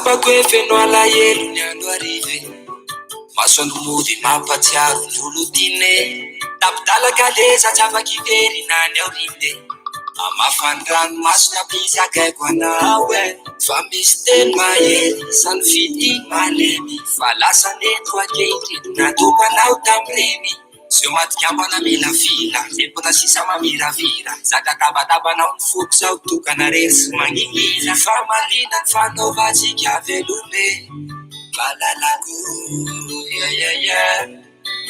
Tsapako hoe feno alahelo ny andro hariva e. Masoandro mody mampatsiaro ny olon-tiana e. Tapi-dalaka leza tsy afaka hiverina any aoriana e. Hamafa ny ranomasony hampizakaiko anao e. Fa misy teny mahery samy fitia malemy. Fa lasa neto ankehitriny nandoko anao tamin'ireny. Seho matikambana mila fila, sempona sisa mamiravira. Zaka tabatabanao ny foko zaho tokana rery sy mangingina. Famaliana ny fanaovantsika veloma e. Malalako, yeah yeah yeah.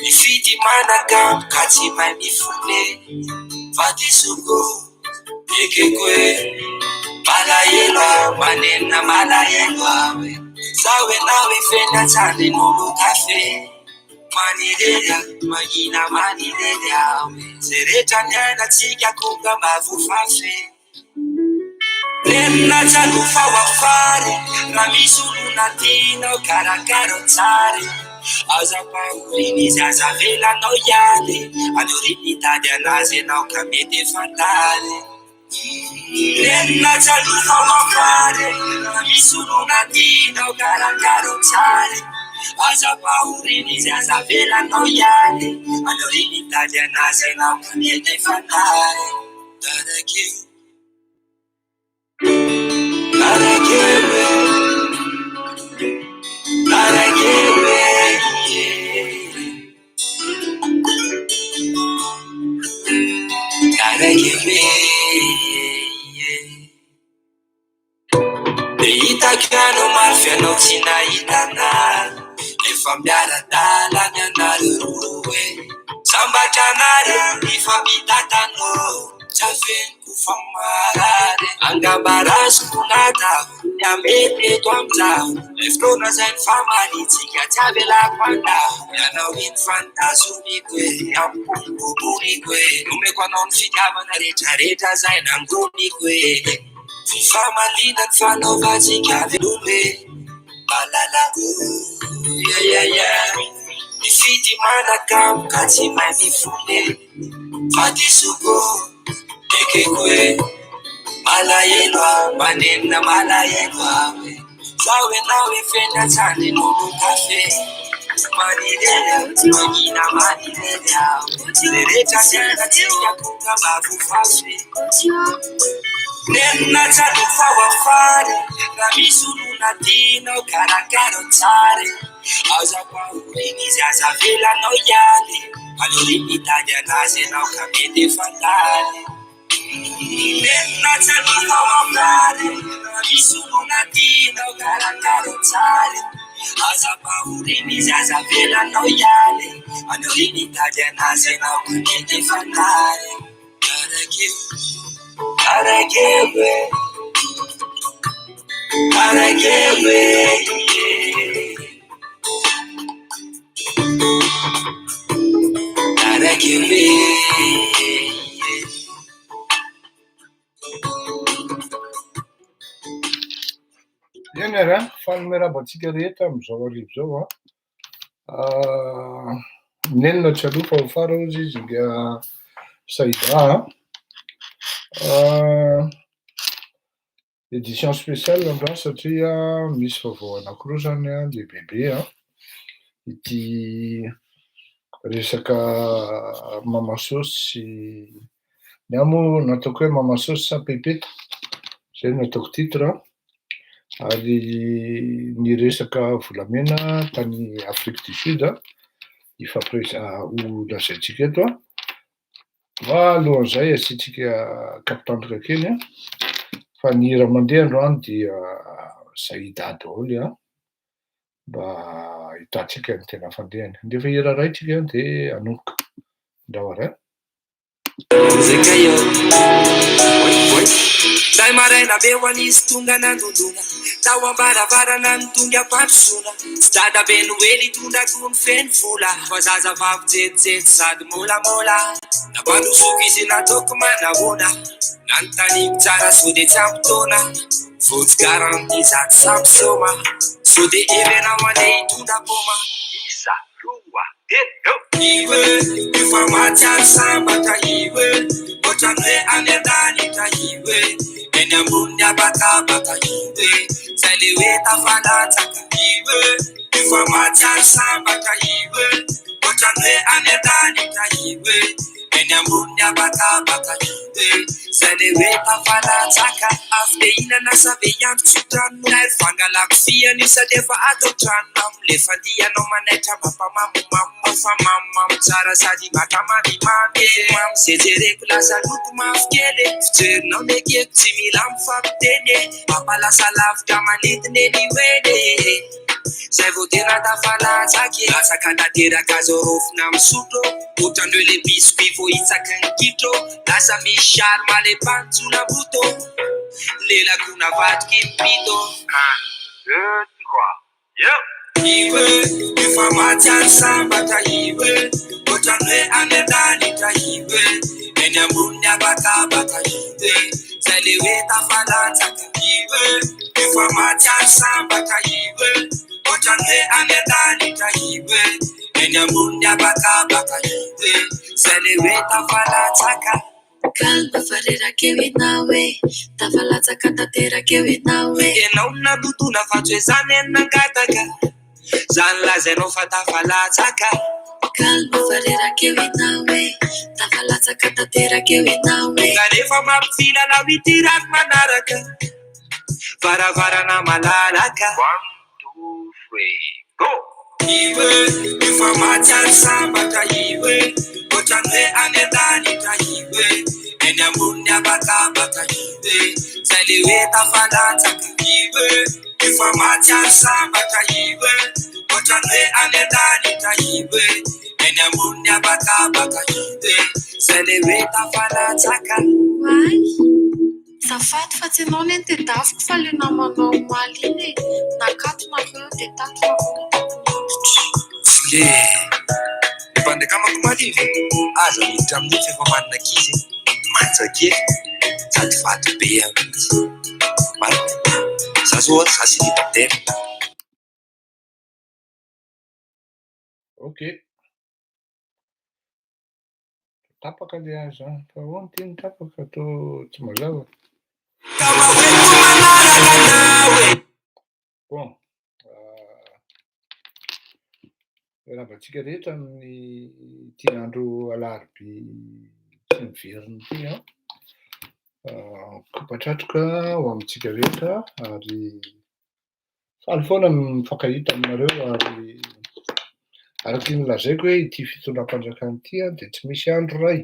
Mifidy manakamo ka tsy mahay mifona e. Vadisoko, ekeko e. Malahelo aho, manenina malahelo aho e. Zaho ianao efena an-tsandrin'olon-kafa e. Manirery aho, mangina manirery aho e. Zay rehetra niainantsika koka mba voafafy e. Nenina tsy hanofa ho afara e. Raha misy olona tianao karakaro tsara e. Aza ampahoriana izy, aza avelanao hiala e. Any aoriana hitady anazy ianao ka mety efa tara e. Nenina tsy hanofa ho afara e. Raha misy olona tianao karakaro tsara e. Aza ampahoriana izy, aza avelanao hiala e. Any aoriana hitady anazy ianao ka mety efa tara e. Tarakeo, tarakeo e, tarakeo e, tarakeo e. Dia hitako ianao mafy ianao tsy nahita anah. Efa miara-dalana ianareo roa e. Sambatra anareo mifampitatana ô. Tsy afeniko fa marary. Angamba raisiko natao ny hamety eto amin'izao. Ilay fotoana izay nifamalintsika tsy avelako handao. Ianao iny fa notazomiko e, ampomboboniko e. Nomeko anao ny fitiavana rehetrarehetra izay nangoniko e. Fifamaliana ny fanaovantsika veloma e. Malalako, yeah yeah yeah. Mifidy manakamo ka tsy mahay mifona e. Vadisoko, ekeko e. Malahelo aho, manenina malahelo aho e. Zaho ianao efena an-tsandrin'olon-kafa e. Manirery aho, tsy mangina manirery aho. Izay rehetra niainantsika koa mba voafafy e. Nenina tsy hanofa ho afara e. Raha misy olona tianao karakaro tsara e. Aza ampahoriana izy, aza avelanao hiala e. Aleo mitady anazy ianao ka mety efa tara e. Nenina tsy hanofa ho afara e. Raha misy olona tianao karakaro tsara e. Aza ampahoriana izy, aza avelanao hiala e. Aleo mitady anazy ianao ka mety efa tara e. Tarakeo, tarakeo e, tarakeo e. Tarakeo e. Eny ary an, faly miarahaba antsika rehetra amin'izao hariva izao an. Nenina tsy aloha fa ho fara hozy izy inga Saïda an. Édition spéciale androany satria misy vaovao anankiroa zany an, lehibebe an. Ity resaka Mamasôsy sy ny ahy moa nataoko hoe Mamasôsy sa Pepeta, zay no nataoko titre an. Ary ny resaka volamena tany Afrique du Sud hifampiresa- ho lazaintsika eto an. Fa alohan'izay asiantsika kapitantoka kely an, fa ny hira mandeha androany dia Zaïda daholo an, mba ahitantsika ny tena fandehany. Andefa hira iray tsika dia hanomboka. Ndao ary an. Zay maraina be ho an'izy tonga nandondona tao am-baravarana ny tonga am-pandrosoana. Tsy dadabe Noely hitondra gony feno vola fa zazavavy jetijety sady môlamôla. Nampandrosoko izy nataoko manahoana, nanontaniako tsara sao dia tsy ampy taona. Vao tsy garanti za tsy ampy sôma, sao dia heverao andeha hitondra paoma. Isa, roa, telo, io e, efa mahatsiaro sambatra io e, ohatran'ny hoe any an-danitra io e, eny ambony habakabaka. habakabaka io e. Zay le hoe tafalatsaka io e. Efa mahatsiaro sambatra io e. Ohatran'ny hoe any an-danitra io e. Eny ambony habakabaka io e. Zay le hoe tafalatsaka. Avy te hihinana sa ve hiandry tsy ho tranonay. Fangalako fihana io sady efa ato an-trano. Le fandihanao manaitra mampamamomamo fa mamomamo tsara sady maka mamimamy e. Mamy zay jereko lasa loko mavokely e. Fijerinao nekeko tsy mila mifampiteny e. Mampalasa lavitra manintona eny ho eny e. Zay vao tena tafalatsaka e. Latsaka tanteraka zao raofina misotro. Ohatran'ny hoe le biscuit vao hitsaky ny kitro. Lasa misy charme le mpantsolam-boto. Lelako navadiky ny pito. Un, deux, trois, yeah! Io e, efa mahatsiaro sambatra io e. Ohatran'ny hoe any an-danitra io e. Eny ambony habakabaka io e. Zay le hoe tafalatsaka io e. Efa mahatsiaro sambatra io e. Ohatran'ny hoe any an-danitra io e. Eny ambony habakabaka io e. Zay le hoe tafalatsaka. Calme fa reraka eo ianao e, tafalatsaka tanteraka eo ianao e. Ianao no natontona fa tsy hoe zany no nangataka. Zany lazainao fa tafalatsaka. Calme fa reraka eo ianao e, tafalatsaka tanteraka eo ianao e. Tonga rehefa mampifilalao ity rary manaraka. Varavarana malalaka. One, two, three, go! Io e, efa mahatsiaro sambatra io e. Ohatran'ny hoe any an-danitra io e. Eny ambony habakabaka io e. Zay le hoe tafalatsaka io e. Efa mahatsiaro sambatra io e. Ohatran'ny hoe any an-danitra io e. Eny ambony habakabaka io e. Zay le hoe tafalatsaka. Oay, azafady fa tsy ianao anie no tadiaviko fa ilay namanao omaly iny e. Nakatona avy eo dia tato nareo no tokony hiditra. Tsy le mpandeha omaly iny. Aza miditra amin'io fa efa manana ankizy. Manja kely sady vato be mihitsy. Marina. Za zao za célibataire. Ok. Tapaka le azy zany. Fa ahoana ty ny tapaka tô tsy mazava. Kama hoentiko manaraka anao e. Bon. Miarahaba antsika rehetra amin'ny ty andro alarobia tsy miverina ity an. Kopatratroka ho amintsika rehetra ary faly foana mifankahita aminareo ary araky ny lazaiko hoe ity fitondram-panjakana ity an dia tsy misy andro ray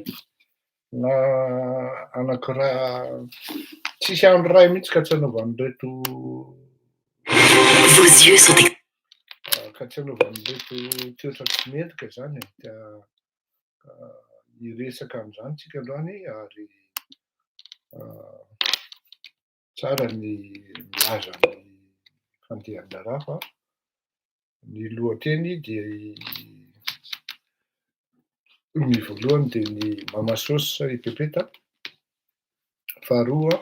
na anankiray tsisy andro ray mihitsy ka tsy anaovan'ireto Vos yeux sont ka tsy anaovan'ireto toetra tsy mendrika zany e. Ka hiresaka amin'izany tsika androany ary tsara ny milaza ny fandehan'ny raharaha fa ny lohateny dia ny voalohany dia ny Mamasosy i Pepeta, faharoa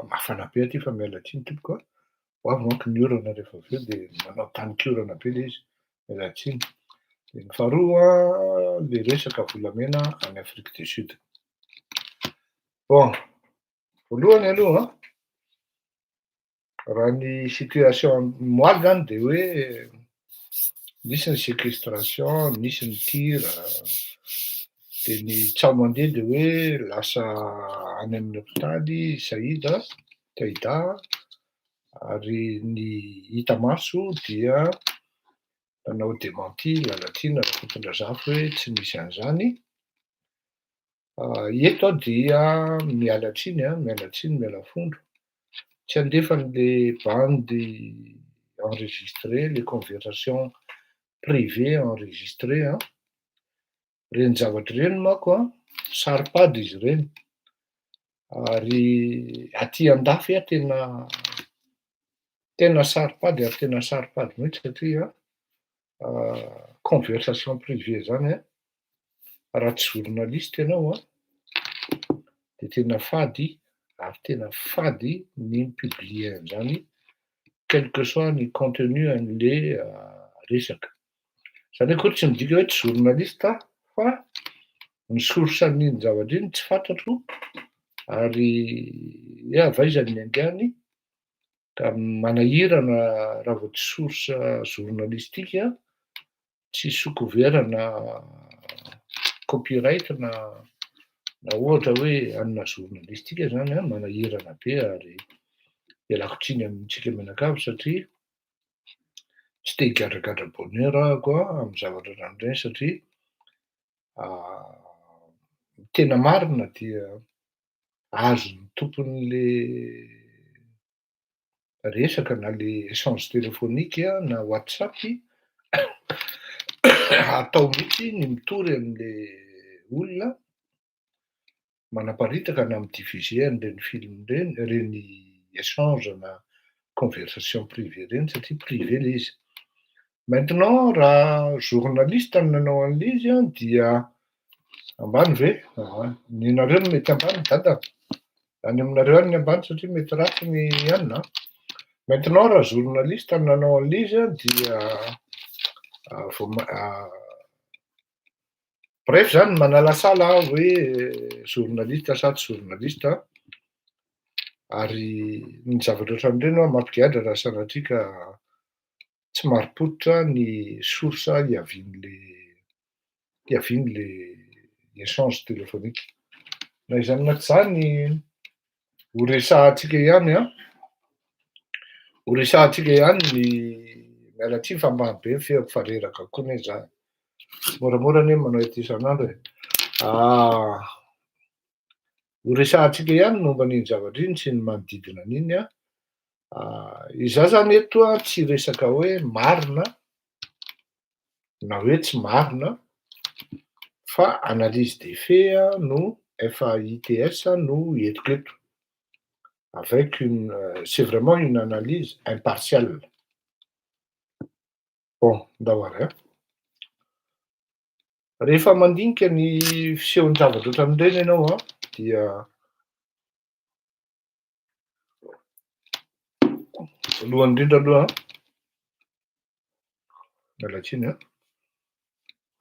mafana be aty fa miala tsiny tompoko a, ho avy manko ny orana rehefa avy eo dia manao tanikorana be le izy, miala tsiny. Dia ny faharoa le resaka volamena any Afrique du Sud. Bon, voalohany aloha raha ny situation moaly zany de hoe nisy ny séquestration, nisy ny tir, de ny tsaho mandeha de hoe lasa any amin'ny hôpitaly Saïda, Taïda, ary ny hita maso dia nanao démenti Lalatiana Rakotondrazafy hoe tsy misy an'izany. Eto aho dia miala tsiny a, miala tsiny, miala fondro. Tsy andefa an'le bande enregistré, les conversations privées enregistrées an. Reny zavatra ireny manko an, saro-pady izy ireny. Ary aty andafy a tena tena saro-pady ary tena saro-pady mihitsy satria conversation privée zany an, raha tsy journaliste ianao an, de tena fady ary tena fady ny mi-publier an'izany quel que soit ny contenu an'le resaka. Zany akory tsy midika hoe tsy journaliste fa ny source an'iny zavatra iny tsy fantatro. Ary hoe avy aiza ny niaingàny, ka manahirana raha vao tsy source journalistique, tsy sous couvert na copyright na na ohatra hoe anona journalistique zany an, manahirana be ary ialako tsiny amintsika mianakavy satria tsy te higadragadra bonheur ahako an amy zavatra ohatran'ireny satria ny tena marina dia azon'ny tompon'le resaka na le échange téléphonique na WhatsApp atao mihitsy ny mitory an'le olona manaparitaka na mi-diffuser an'ireny film reny, reny échange na conversation privée reny satria privé le izy. Maintenant raha journaliste no nanao an'le izy an dia ambany ve? Aha, ny anareo no mety ambany dada, any aminareo any ny ambany satria mety ratsy ny anina. Maintenant raha journaliste no nanao an'le izy an dia vao ma- bref zany manalasala aho hoe journaliste sa tsy journaliste, ary ny zavatra ohatran'ireny hoa mampigadra raha sanatria ka tsy marim-pototra ny source hiavian'le échange téléphonique. Na izany na tsy zany, ho resahantsika ihany an, ho resahantsika ihany ny, miala tsiny fa ambany be ny feoko fa reraka koa anie za, moramora anie manao ety isan'andro e. Ho resahantsika ihany momba an'iny zavatra iny sy ny manodidina an'iny an. Izaho zany eto an tsy resaka hoe marina na hoe tsy marina fa analyse des faits no FAITS no entiko eto, avec une c'est vraiment une analyse impartiale. Bon, ndao ary an. Rehefa mandinika ny fisehon-javatra ohatran'ireny ianao an, dia voalohany indrindra aloha, miala tsiny an,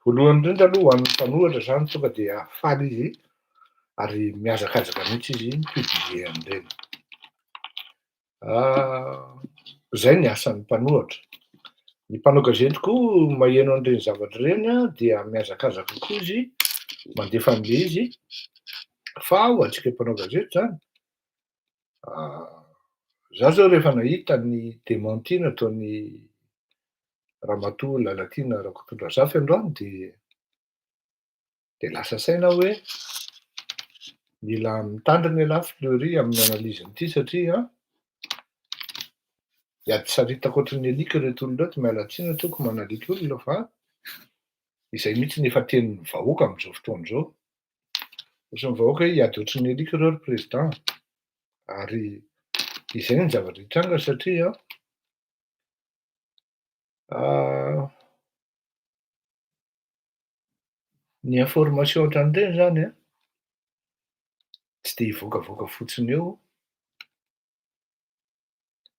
voalohany indrindra aloha ho an'ny mpanohitra zany tonga dia faly izy ary mihazakazaka mihitsy izy mi-publier an'ireny. Zay ny asan'ny mpanohitra. Ny mpanao gazety koa maheno an'ireny zavatra ireny an dia mihazakazaka koa izy mandefa an'le izy, fa ho antsika mpanao gazety zany, zaho zao rehefa nahita ny démenti nataon'ny Ramatoa Lalatiana Rakotondrazafy androany de lasa saina aho hoe mila mitandrina ialahy Fleury amin'ny analyse-n'ity satria hiady saritaka ohatran'ny alika ireto olona ireto, miala tsiny aho tompoko manalika olona fa izay mihitsy no efa tenin'ny vahoaka amin'izao fotoana izao. Ohatry ny vahoaka hoe hiady ohatran'ny alika ireo ry président, ary izay ny zavatra hitranga satria ny information ohatran'ireny zany an tsy de hivoakavoaka fotsiny eo.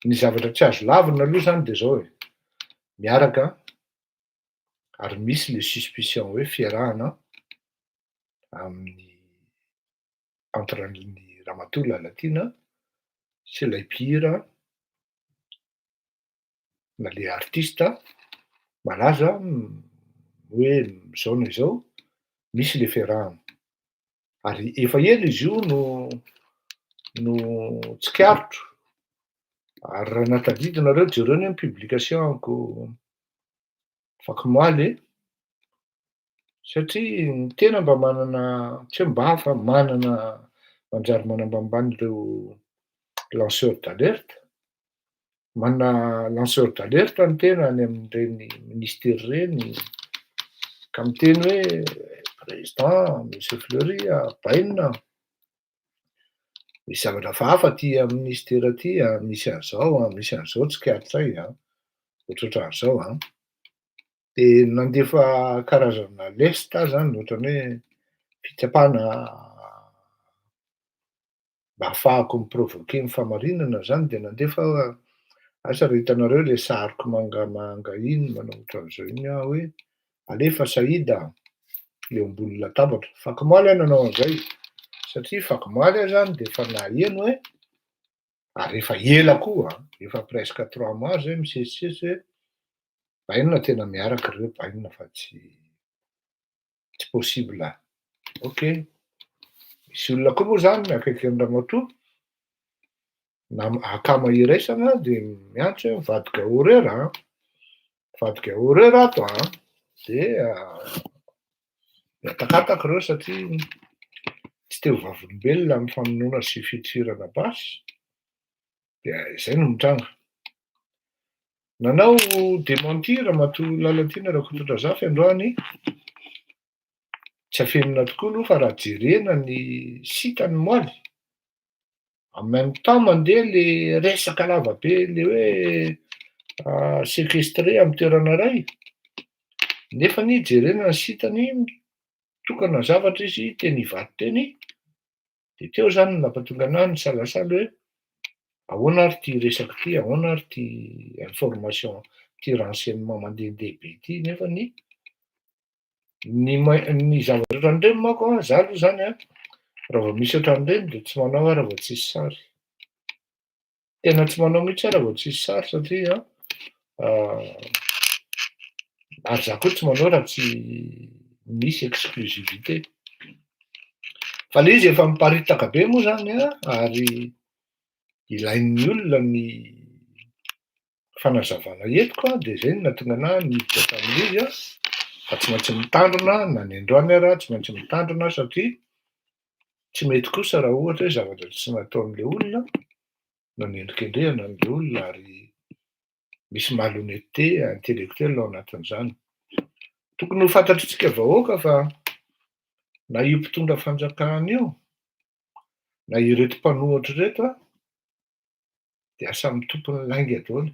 Ny zavatra tsy azo lavina aloha zany de zao e, miaraka ary misy le suspicion hoe fiarahana amin'ny entre ny Ramatoa Lalatiana sy ilay mpihira na le artiste malaza hoe zao na izao, misy le fiarahana. Ary efa ela izy io no tsikaritro, ary raha nahatadidy nareo jereo anie ny publication-ko afakomaly satria ny tena mba manana, tsy hoe mba fa manana, manjary manambanimbany ireo lanceur d'alerte, manana lanceur d'alerte ny tena any amin'ireny ministera ireny, ka miteny hoe président, monsieur Fleury, bainina, misy zavatra hafahafa aty amin'ny ministera aty, misy an'izao, misy an'izao tsikaritray an, ohatrohatran'izao an. De nandefa karazana lesta aho zany ohatrany hoe fitsapana mba ahafahako mi-provoquer ny fahamarinana zany, de nandefa aho, asa raha hitanareo le sariko mangamanga iny manao ohatran'izao iny aho hoe alefa Saïda eo ambony latabatra, afakomaly aho nanao an'izay. Satria fakomaly aho zany de efa naheno hoe, ary efa ela koa an, efa presque 3 mois zay misesisesy hoe bainina tena miaraka reo bainina fa tsy possible. Ok, misy olona koa moa zany akaiky any ramatoa na akama iraisana de miantso hoe mivadika horreur an, mivadika horreur ato an, de miatakataka reo satria tsy te ho vavolombelona amy famonoana sy fitifirana basy, de zay no mitranga. Nanao démenti ramatoa Lalatiana Rakotondrazafy androany, tsy afenina tokoa aloha fa raha jerena ny site-ny moaly, en même temps mandeha le resaka lavabe le hoe séquestré amy toerana ray, nefany jerena ny site-ny mitokana zavatra izy teny Ivato teny, de teo zany no nampatonga anahy nisalasala hoe ahoana ary ty resaky ty, ahoana ary ty information, ty renseignement mandehandeha be ty, nefany ny ma- ny zavatra ohatran'ireny manko an, za aloha zany an, raha vao misy ohatran'ireny de tsy manao aho raha vao tsisy sary. Tena tsy manao mihitsy aho raha vao tsisy sary satria ary za koa tsy manao raha tsy misy exclusivité. Fa le izy efa miparitaka be moa zany an, ary ilain'ny olona ny fanazavana entiko an, de zay no nahatonga anahy niditra tamin'izy an, fa tsy maintsy mitandrina na ny androany ara tsy maintsy mitandrina satria tsy mety kosa raha ohatra hoe zavatra tsy nataon'le olona no anendrikendrehana an'le olona ary misy malhonnêteté intellectuelle ao anatin'izany. Tokony ho fantatritsika vahoaka fa na io mpitondra fanjakana io na ireto mpanohitra ireto an, dia samy tompony lainga daholo,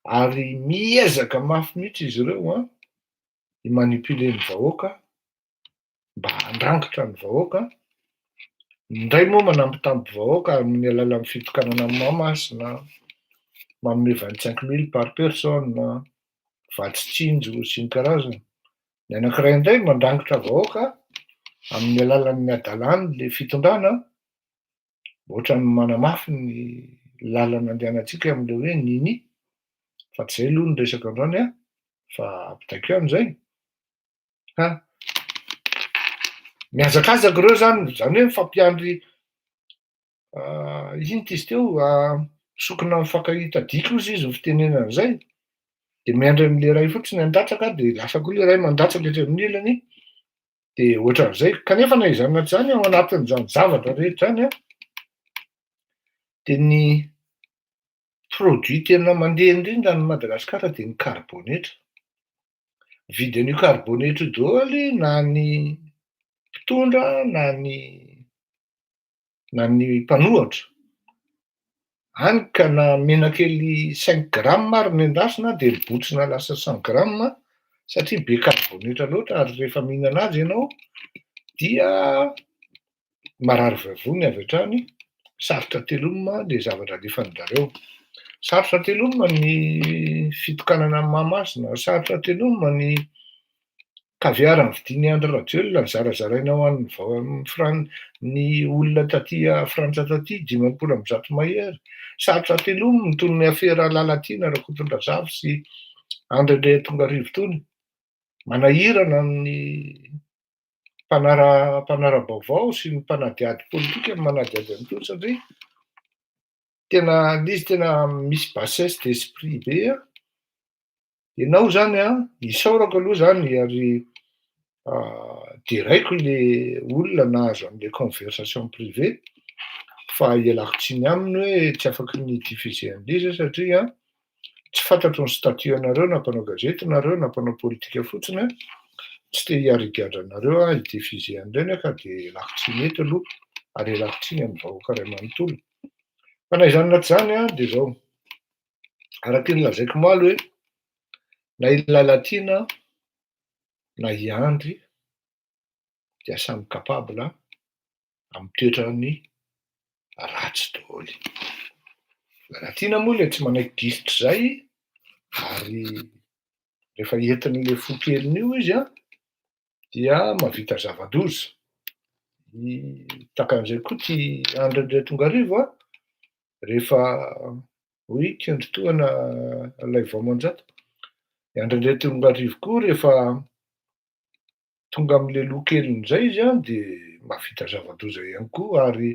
ary miezaka mafy mihitsy izy ireo an, hi-manipuler ny vahoaka mba handrangitra ny vahoaka, indray moa manambitamby vahoaka amin'ny alalan'ny fitokanana amin'ny Mahamasina, manome 25 000 par personne, vatsy tsinjo sy ny karazany. Ny anankiray indray mandrangitra vahoaka amin'ny alalan'ny hadalany le fitondrana, ohatrany manamafy ny lalana andehanantsika am'le hoe nini, fa tsy zay aloha ny resaka androany an, fa ampitaiko ihany zay. Ha, mihazakazaka ireo zany, zany hoe mifampiandry ino ty izy teo, sokina mifankahita diky ozy izy ny fitenenana zay, de miandry an'le ray fotsiny handatsaka de lasa koa le ray mandatsaka etsy amin'ny ilany, de ohatran'izay. Kanefa na izany na tsy izany ao anatin'izany zavatra rehetra zany an, de ny produit tena mandeha indrindra any Madagasikara de ny karibonetra. Mividy an'io karibonetra io daholo na ny mpitondra na ny mpanohitra. Hany ka na menakely 5 grammes ary no endasina de mibotsina lasa 100 grammes satria be karibonetra loatra, ary rehefa mihinana azy ianao dia marary vavony avy hatrany, sarotra telomina le zavatra alefan'zareo. Sarotra telomina ny fitokanana amin'ny Mahamasina, sarotra telomina ny caviar novidian'i Andry Rajoelina nizarazaraina ho an'ny Fran- ny olona taty Frantsa taty 150 mahery. Sarotra telomina toy ny afera Lalatiana Rakotondrazafy sy Andry Andriatongarivo tony. Manahirana amin'ny mpanara-baovao sy ny mpanadiady politika ny manadiady an'itony satria tena le izy tena misy bassesse d'esprit be an. Ianao zany an, isaorako aloha zany ary deraiko le olona nahazo an'le conversation privée, fa ialako tsiny aminy hoe tsy afaky ny diffuser an'le izy satria tsy fantatro ny statut anareo na mpanao gazety nareo na mpanao politika fotsiny an, tsy te hiarigadra anareo aho hi-diffuser an'ireny aho ka de ialako tsiny eto aloha ary ialako tsiny amin'ny vahoaka ray manontolo. Fa na izany na tsy izany an, de zao, araky ny lazaiko omaly hoe na i Lalatiana na i Andry dia samy capable amin'ny toetrany ratsy daholo. Lalatiana moa le tsy manaiky gisitra zay, ary rehefa entin'le fo keliny io izy an, dia mahavita zava-doza. Tahaka an'izay koa ity Andry Andriatongarivo an, rehefa hoy kendry tohana ilay vao aman-jato. I Andry Andriatongarivo koa rehefa tonga amin'ilay loha keliny izay izy an, dia mahavita zava-doza ihany koa ary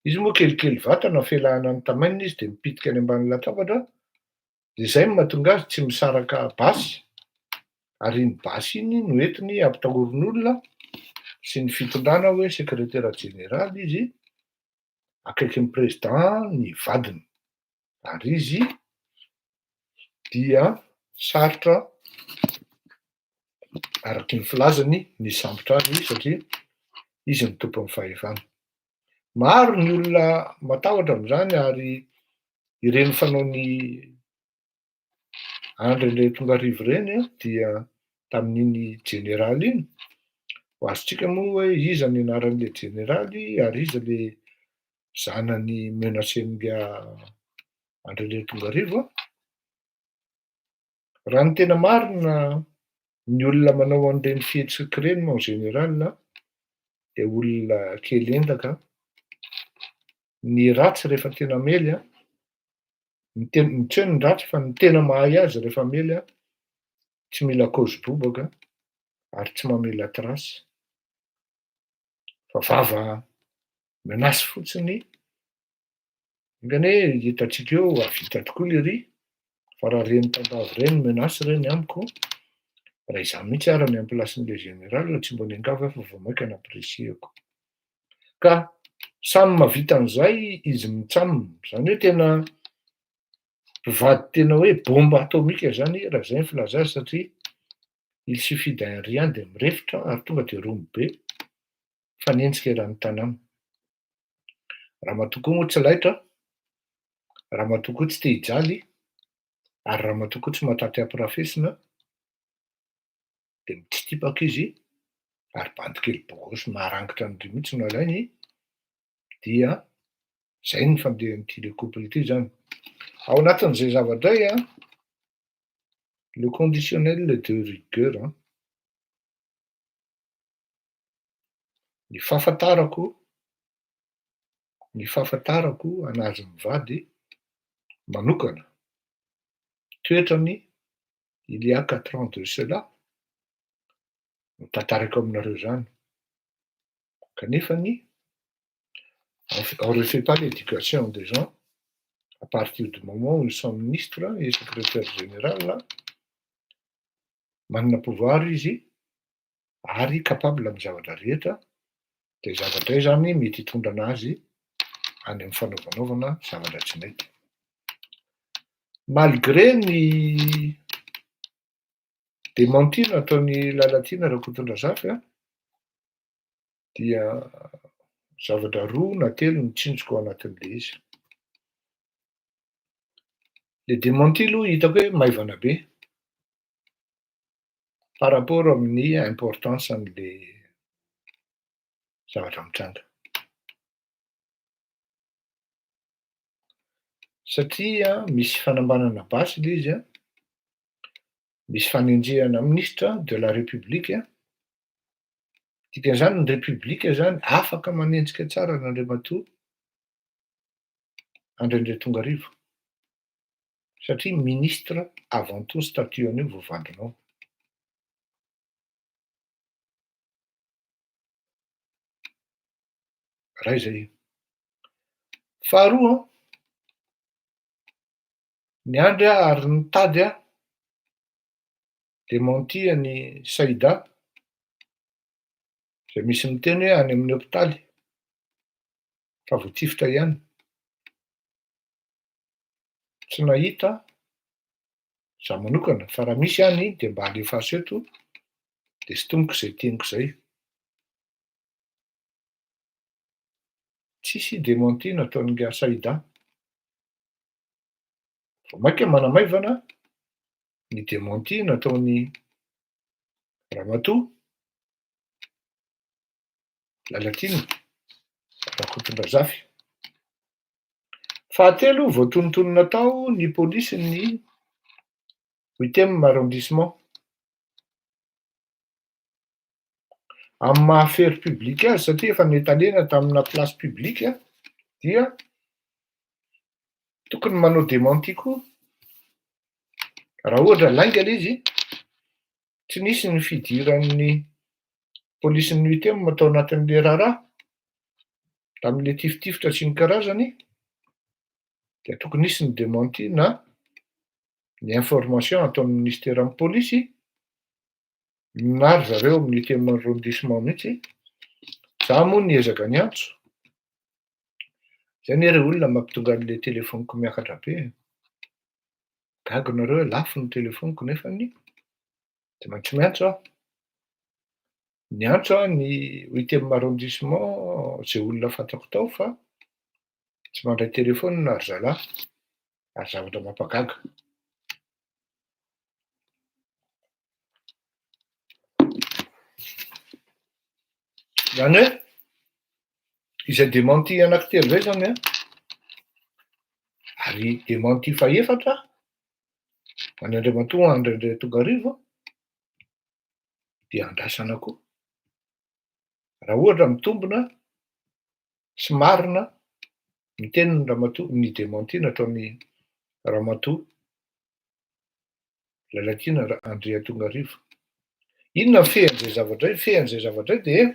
izy moa kelikely vatana, felahana ny tamainina izy dia mipitika any ambany latabatra, dia izay no mahatonga azy tsy misaraka basy, ary iny basy iny no entiny ampitahorin'olona sy ny fitondrana hoe sekretera jeneraly izy, akaikin'ny président ny vadiny, ary izy dia sarotra araky ny filazany ny hisambotra azy satria izy no tompon'ny fahefana. Maro ny olona matahotra amin'izany ary ireny fanaon'i Andry Andriatongarivo ireny dia tamin'iny jeneraly iny, ho azontsika moa hoe iza ny anaran'ilay jeneraly ary iza ilay zanany menacen'ingahy Andry Andriatongarivo an. Raha ny tena marina, ny olona manao an'ireny fihetsika ireny en général dia olona kely endaka, ny ratsy rehefa tena hamely an, ny tena, tsy hoe ny ratsy fa ny tena mahay azy rehefa hamely an, tsy mila cause bobaka ary tsy mamela trace fa vava menace fotsiny. Enga anie hitantsika eo hahavita tokoa lery fa raha reny tantavy ireny menace ireny amiko, raha izaho mihitsy ary ny en place-n'ilay général tsy mba niangavy aho fa vao mainka nampirisihako. Ka samy mahavita an'izay izy mitsam, izany hoe tena mpivady tena hoe bombe atomika izany raha izay ny filaza azy satria il suffit d'un rien dia mirefotra ary tonga dia romo be. Mifanenjika eran'ny tanàna. Ramatoa koa moa tsy laitra, ramatoa koa tsy te hijaly, ary ramatoa koa tsy mahataty ampirafesina, dia mitsitipaka izy, ary bandy kely bogosy maharangitra an-dry mihitsy no alainy, dia zay ny fandehan'ity le couple ity zany. Ao anatin'izay zavatra izay an, le conditionnel de rigueur an. Ny fahafantarako, ny fahafantarako an'azy mivady manokana, toetrany il y a quatre ans de cela no tantaraiko aminareo izany, kanefany on refait pas l'éducation des gens à partir du moment où ils sont ministres et secrétaire général, manana pouvoir izy ary capable amin'ny zavatra rehetra, dia zavatra izay zany mety hitondra anazy any amin'ny fanaovanaovana zavatra tsy mety. Malgré ny démenti nataon'i Lalatiana Rakotondrazafy an, dia zavatra roa na telo no tsinjoko ao anatin'ilay izy. Le démenti aloha hitako hoe maivana be. par rapport amin'ny importance an'le zavatra mitranga. Satria misy fanambanana basy le izy an, misy fanenjehana minisitra de la république, dikan'izany ny république zany afaka manenjika tsara an'Andriamatoa Andry Andriatongarivo. Satria ministre avant tout statut an'io vao vadinao. Ray zay. Faharoa an, niandry aho ary nitady aho démenti an'i Saïda izay misy miteny hoe any amin'ny hopitaly fa voatifitra ihany. Tsy nahita za manokana fa raha misy any de mba alefaso eto de sintomiko zay teniko zay. Tsisy démenti nataon'ingahy Saïda. Vao mainka manamaivana ny démenti nataon'i ramatoa Lalatiana Rakotondrazafy. Fahatelo, voatonontonona tao ny polisin'ny huitième arrondissement. Amin'ny maha affaire publique azy satria efa netalena tamina place publique dia tokony manao démenti koa. Raha ohatra lainga le izy, tsy nisy ny fidiran'ny polisin'ny UTM tao anatin'le raharaha, tamin'le tifitifitra sy ny karazany, dia tokony hisy ny démenti na ny information ataon'ny ministeran'ny polisy na ry zareo amin'ny huitième arrondissement mihitsy. Za moa niezaka niantso, zay anie re olona mampitonga an'le telefoniko miakatra be e. Gaga nareo hoe lafo ny telefoniko nefany tsy maintsy miantso aho. Niantso aho ny huitième arrondissement zay olona fantako tao fa tsy mandray telefaonina ry zalahy ary zavatra mampagaga. Zany hoe izay démenti anankitelo zay zany an, ary démenti fahefatra an'i Andriamatoa Andry Andriatongarivo dia andrasana koa. Raha ohatra mitombina sy marina ny tenin'i ramatoa, ny démenti nataon'i ramatoa Lalatiana Andriatongarivo. Inona ny fehan'izay zavatra izay? Ny fehan'izay zavatra izay dia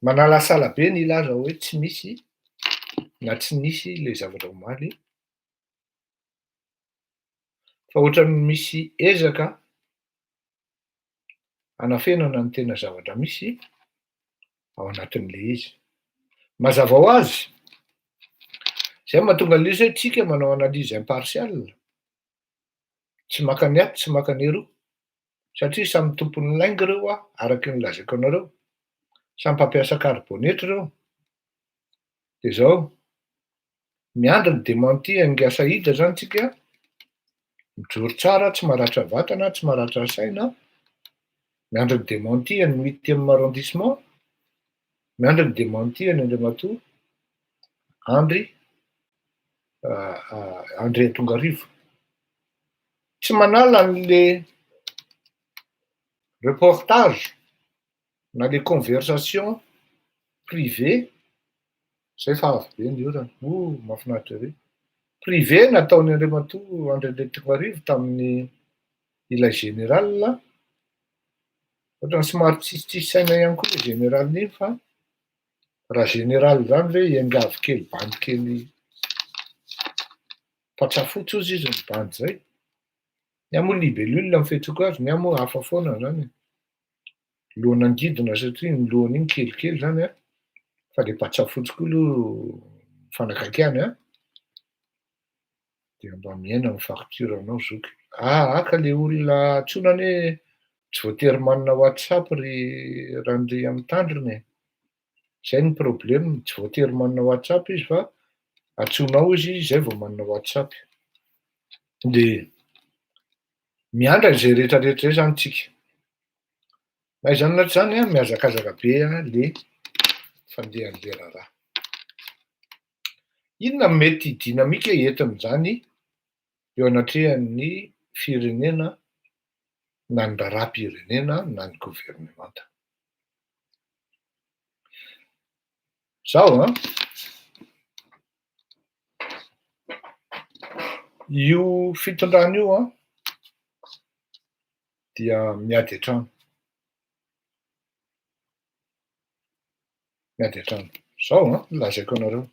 manalasala be ny hilaza hoe tsy misy na tsy nisy ilay zavatra omaly fa ohatran'ny misy ezaka hanafenana ny tena zavatra misy ao anatin'ilay izy. Mazava ho azy, izay no mahatonga an'ilay izy hoe tsika manao analyse impartiale, tsy maka ny ato, tsy maka ny eroa, satria samy tompon'ny lainga ireo hoa, araky ny lazaiko anareo, samy mpampiasa karibonetra ireo, dia izao, miandry ny démenti an'i Saïd zany tsika, mijoro tsara, tsy maratra vatana, tsy maratra saina, miandry ny démenti an'ny huitième arrondissement, miandry ny démenti an'i Andriamatoa Andry Andriatongarivo. Tsy manala an'le reportage na le conversation privée, zay fa avy be ny orana, oh mahafinaritra ery, privé nataon'i Andriamatoa Andry Andriatongarivo tamin'ny ilay général, ohatran'ny somary tsisitsisy saina ihany koa ilay général iny fa raha général zany ve hiangavy kely bandy kely patsa fotsy ozy izy ny bandy zay, ny ahy moa libellule ny fiantsoako azy, ny ahy moa hafa foana zany e, lohan'angidina satria ny lohany iny kelikely zany an, fa le patsa fotsy koa aloha mifanakaiky ihany an, dia mba miaina amin'ny facture anao zoky. Aa ka le olona antsoina anie tsy voatery manana whatsapp ry Randriamitandrina e, zay ny problème, tsy voatery manana whatsapp izy fa antsoinao izy zay vao manana whatsapp. De miandry an'izay rehetrarehetra zay zany tsika. Na izany na tsy izany an, mihazakazaka be le fandehan'le raharaha. Inona no mety dynamique entin'izany eo anatrehan'ny firenena na ny raharaham-pirenena na ny governemanta? Zao an, io fitondrana io an dia miady an-trano. Miady an-trano. Zao an, lazaiko anareo.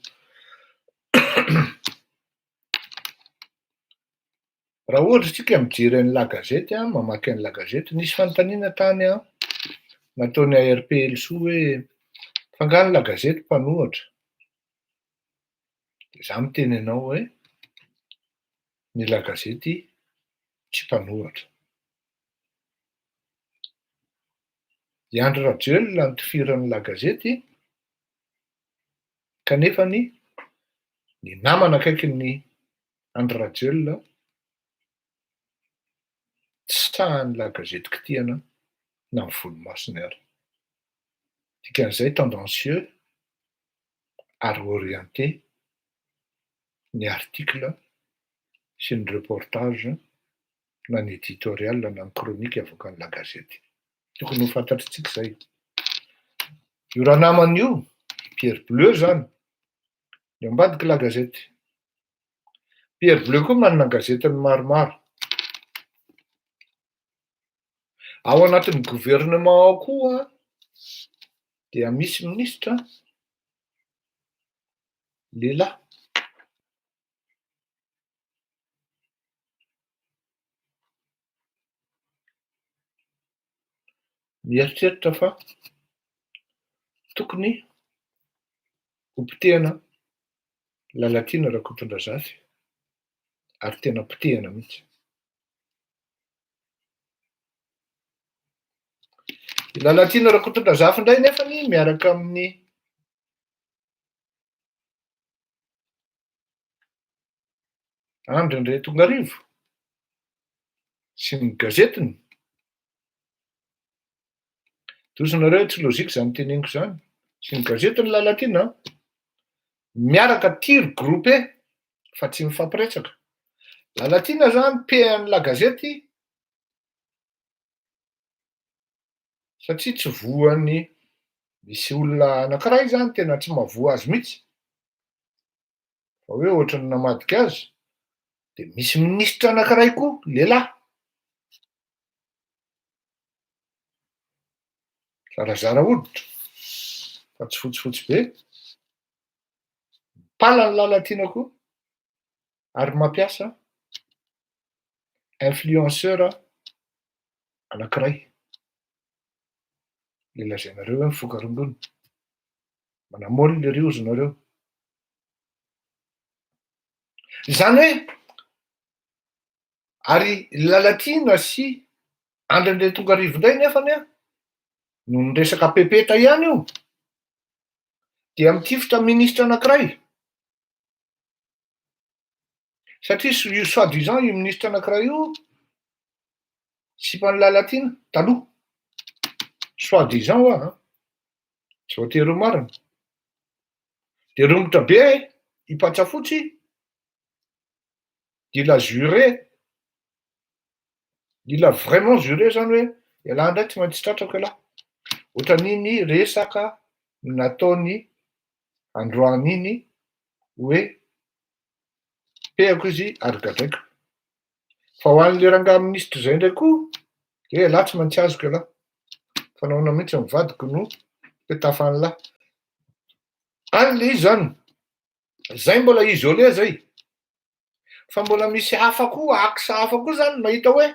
Raha ohatra isika mijery an'i La Gazette, mamaky an'i La Gazette, nisy fanontaniana tany an, nataon'i ARP Helisoa hoe fa angaha ny La Gazette mpanohatra? Dia izaho miteny anao hoe ny La Gazette tsy mpanohatra. I Andry Rajoelina notifiran'ny La Gazette kanefa ny namana akaikin'i Andry Rajoelina tsy sahan'ny La Gazette kitihana na ny volomasony ary. Dikan'izay tendancieux ary orienté ny article sy ny reportage na ny editorial na ny chronique avoakan'ny La Gazette. Tokony ho fantatritsika izay. Io ranamana io, Pierre Bleu zany, ny ambadiky la gazety. Pierre Bleu koa manana gazetiny maromaro. Ao anatin'ny gouvernement ao koa dia misy minisitra lehilahy. Mieritreritra fa tokony ho potehana Lalatiana Rakotondrazafy ary tena potehana mihitsy. I Lalatiana Rakotondrazafy indray nefany miaraka amin'ny Andry Andriatongarivo sy ny gazetiny. Dosonareo hoe tsy logique zany teneniko zany. Sy ny gazetiny Lalatiana an! Miaraka tir groupé fa tsy mifampiresaka. Lalatiana zany pehan'ny la gazety satria tsy voan'ny misy olona anankiray zany tena tsy mahavoa azy mihitsy fa hoe ohatran'ny namadika azy de misy minisitra anankiray koa lehilahy zarazara hoditra fa tsy fotsifotsy be, mipala ny Lalatiana koa ary mampiasa influenceur anankiray, le lazainareo hoe mifoka rongony, manamôly ry ozy nareo. Izany hoe ary Lalatiana sy Andry Andriatongarivo indray nefany an, noho ny resaka pepeta ihany io, dia mitifitra minisitra anankiray. Satria io soi disant io minisitra anankiray io sipan'i Lalatiana taloha, soi disant hoa an, tsy voatery ho marina. De romotra be i Patsafotsy, il a juré, il a vraiment juré zany hoe ialahy indray tsy maintsy tratrako ialahy. Ohatran'iny resaka nataony androany iny hoe pehako izy ary gadraiko. Fa ho an'le rangahy minisitra zay ndray koa de ialahy tsy maintsy azoko ialahy. Fa nahoana mihitsy ny vadiko no petafan'lah. Any le izy zany, zay mbola isolé zay. Fa mbola misy hafa koa, axe hafa koa zany mahita hoe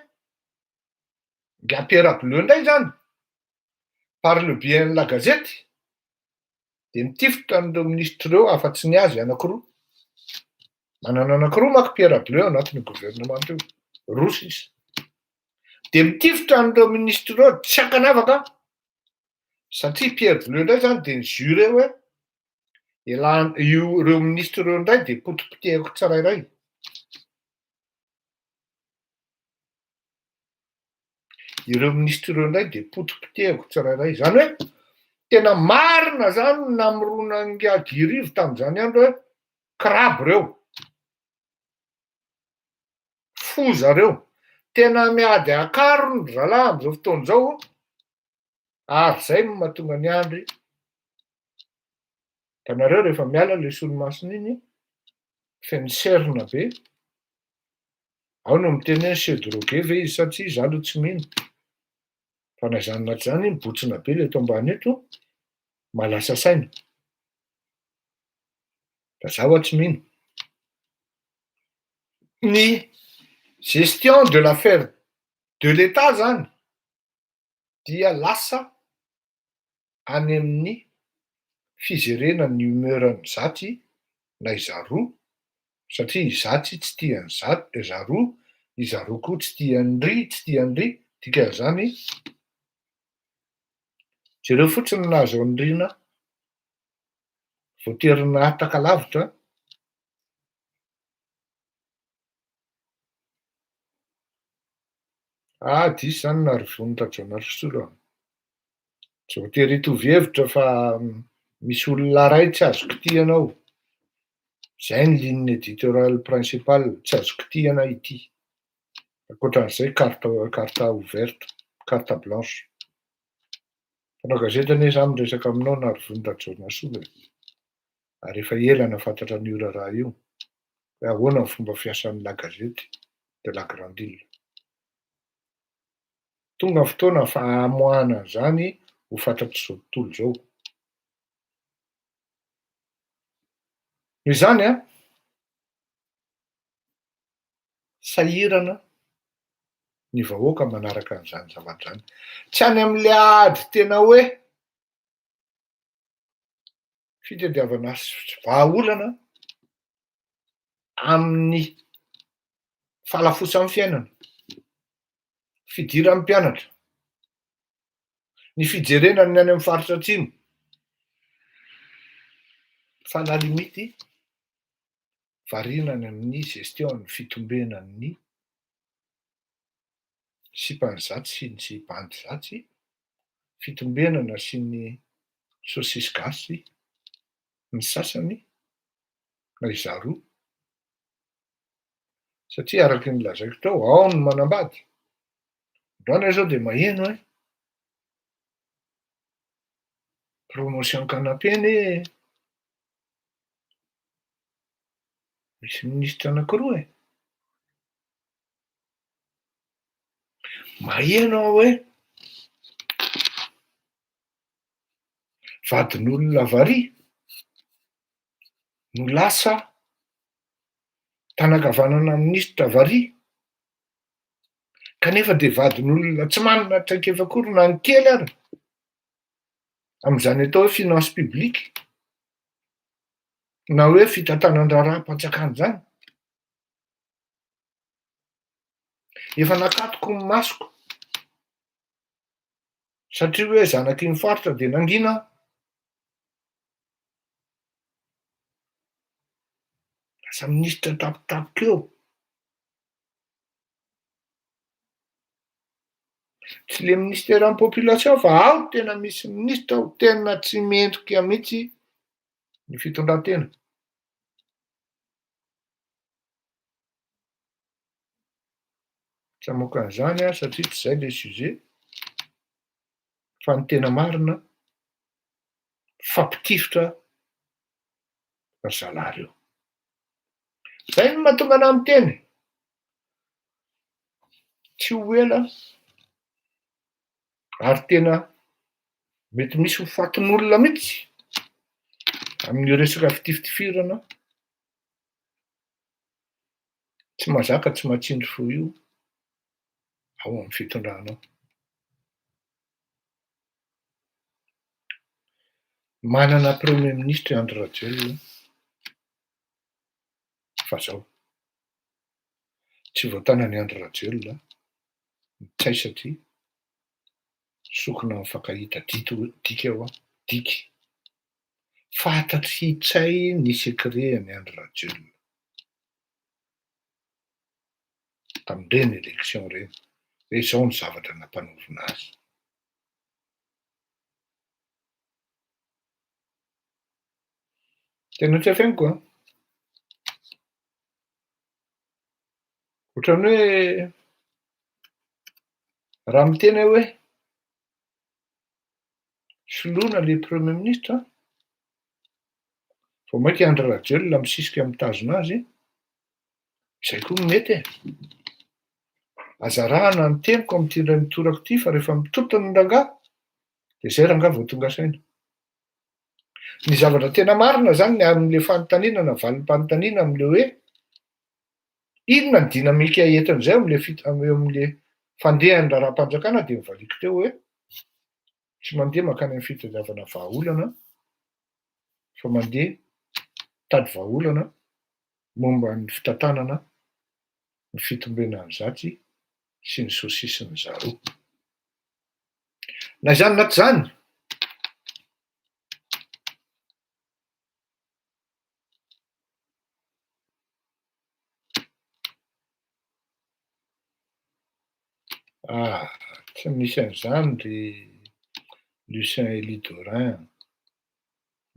nga Pierre Bleu ndray zany par le biais an'ny la gazety de mitifitra an'ireo minisitra ireo afa-tsy ny azy anakiroa. Manana anakiroa manko Pierre Bleu anatin'io gouvernement io, roa sisa. De mitifitra an'ireo minisitra ireo tsy ankanavaka satria Pierre Bleu ndray zany de ni-jurer hoe ialahany io ireo minisitra ireo ndray de potipotehiko tsirairay. Ireo minisitra ireo indray dia potipotehiko tsirairay. Izany hoe tena marina izany ny namoronan'ingahy Guy Rivo tamin'izany andro hoe crabe ireo, foza ireo. Tena miady an-karona ry zalahy amin'izao fotoana izao ary izay no mahatonga an'i Andry, hitanareo rehefa miala ilay solomasony iny, feno cernes be. Ao no miteny hoe se droguer ve izy sa tsia, za aloha tsy mino. Fa na izany na tsy izany, mibotsina be le eto ambany eto, mahalasa saina. Fa za ho'a tsy mino. Ny gestion de l'affaire de l'Etat zany dia lasa any amin'ny fizerena ny humeur-n'i Zaty na i Zaroa satria i Zaty tsy tia an'i Zaty, Zaroa, i Zaroa koa tsy tia an'i ry, tsy tia an'i ry, dikan'izany jereo fotsiny ny nahazo an'i Rina, voatery nahataka lavitra. Ah diso zany Narivony Rajaonarisolo a! Tsy voatery hitovy hevitra fa misy olona ray tsy azo kitihana ao. Zay ny ligne éditoriale principale, tsy azo kitihana ity. Ankoatran'izay carte carte ouverte, carte blanche. Mpanao gazety anie za miresaka aminao Narivony Rajaonasolo e. Ary efa ela nahafantatra an'io raharaha io, hoe ahoana ny fomba fiasan'ny la gazette de la grande ile. Tonga ny fotoana fa hamoahana an'izany ho fantatr'izao tontolo izao. Noho izany an, sahirana ny vahoaka manaraka an'izany zavatra izany. Tsy any amin'ilay ady tena hoe fitadiavana vahaolana amin'ny fahalafosan'ny fiainana, fidiran'ny mpianatra, ny fijerena ny any amin'ny faritra atsimo, fa à la limite variana any amin'ny gestion ny fitombenan'ny sipan'izatsy sy ny bandizatsy, fitombenana sy ny saosisy gasy ny sasany na izaroa, satria araky ny lazaiko teo, ao ny manambady, androany aho zao de maheno hoe promotion canapé anie misy minisitra anakiroa e. Maheno aho hoe vadin'olona varia no lasa tanankavanana minisitra varia kanefa dia vadin'olona tsy manana traikefa akory na ny kely ary amin'izany atao hoe finance publique na hoe fitantanan-draharaham-panjakana izany. Efa nakatoko ny masoko satria hoe zanaky ny faritra dia nangina aho. Lasa minisitra tampotampoka eo. Tsy le minisiteran'ny population fa ao tena misy minisitra ao tena tsy mendrika mihitsy ny fitondran-tena. Tsy hamoaka an'izany aho satria tsy izay le sujet fa ny tena marina mifampitifitra ry zalahy reo. Zay no mahatonga anah miteny, tsy ho ela ary tena mety misy ho fatin'olona mihitsy amin'io resaka fitifitifirana tsy mahazaka tsy mahatsindry fo io ao amin'ny fitondrana ao. Manana premier ministre i Andry Rajoelina fa zao, tsy voatanan'i Andry Rajoelina ny tsay satria sokina mifankahita dito dika hoa diky. Fantatr'i Ntsay ny secret an'i Andry Rajoelina tamin'ireny election ireny hoe izao ny zavatra nampanaovina azy. Tena tsy afeniko an! Ohatran'ny hoe raha miteny aho hoe soloina le premier ministre an, vao mainka i Andry Rajoelina misisika mitazona azy, izay koa no mety e! Aza arahana ny teniko amin'ity indray mitoraka ity fa rehefa mitotona ny rangahy de zay rangahy vao tonga saina. Ny zavatra tena marina zany ny amin'le fanontaniana na valim-panontaniana amin'le hoe inona ny dynamique entin'izay eo am'le fit- eo am'le fandehan'ny raharaham-panjakana de novaliako teo hoe tsy mandeha mankany amin'ny fitadiavana vahaolana fa mandeha mitady vahaolana momba ny fitantanana ny fitombenan'izatsy sy ny sosisin'ny zaroa. Na izany na tsy izany, ah, tsy misy an'izany ry Lucien Elidorin a!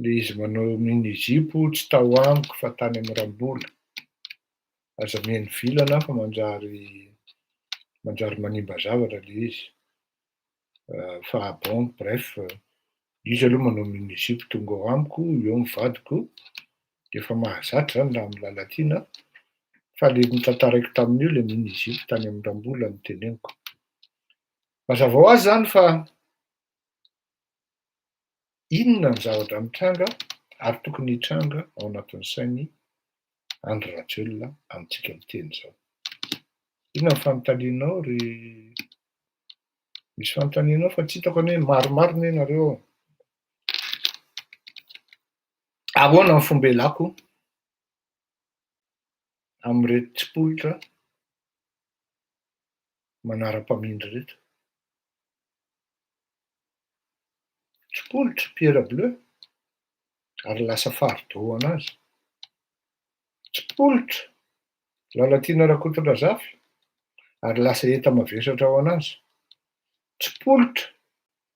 Le izy manao mini-jupe tsy tao amiko fa tany amin'ny Rambola. Aza mihaino vilana fa manjary manjary manimba zavatra le izy. Fa bon bref, izy aloha manao mini jupe tonga ao amiko, eo ny vadiko, efa mahazatra zany raha amin'i Lalatiana, fa le notantaraiko tamin'io le mini jupe tany amin'i Rambola no teneniko. Mazava ho azy zany fa inona ny zavatra mitranga ary tokony hitranga ao anatin'ny sain'i Andry Rajoelina amintsika miteny izao. Inona ny fanontanianao ry Misy fanontanianao fa tsy hitako anie, maromaro anie nareo ao. Ahoana ny fomba ialako amin'ireto tsipolitra manara-pamindra ireto? Tsipolitra, pierre bleue, ary lasa fardeau ho an'azy. Tsipolitra, Lalatiana Rakotondrazafy, ary lasa enta-mavesatra ho an'azy. Tsipolitra,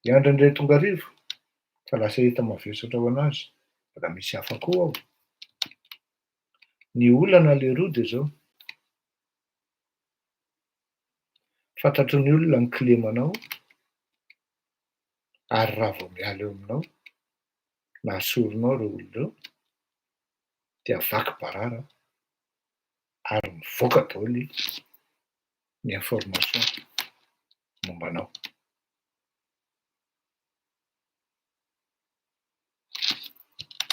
i Andry Andriatongarivo, fa lasa enta-mavesatra ho an'azy. Mbola misy hafa koa ao. Ny olana leroa dia izao, fantatry ny olona ny kilemanao ary raha vao miala eo aminao na asorinao ireo olona ireo dia vaky barara ary mivoaka daholo ny information momba anao.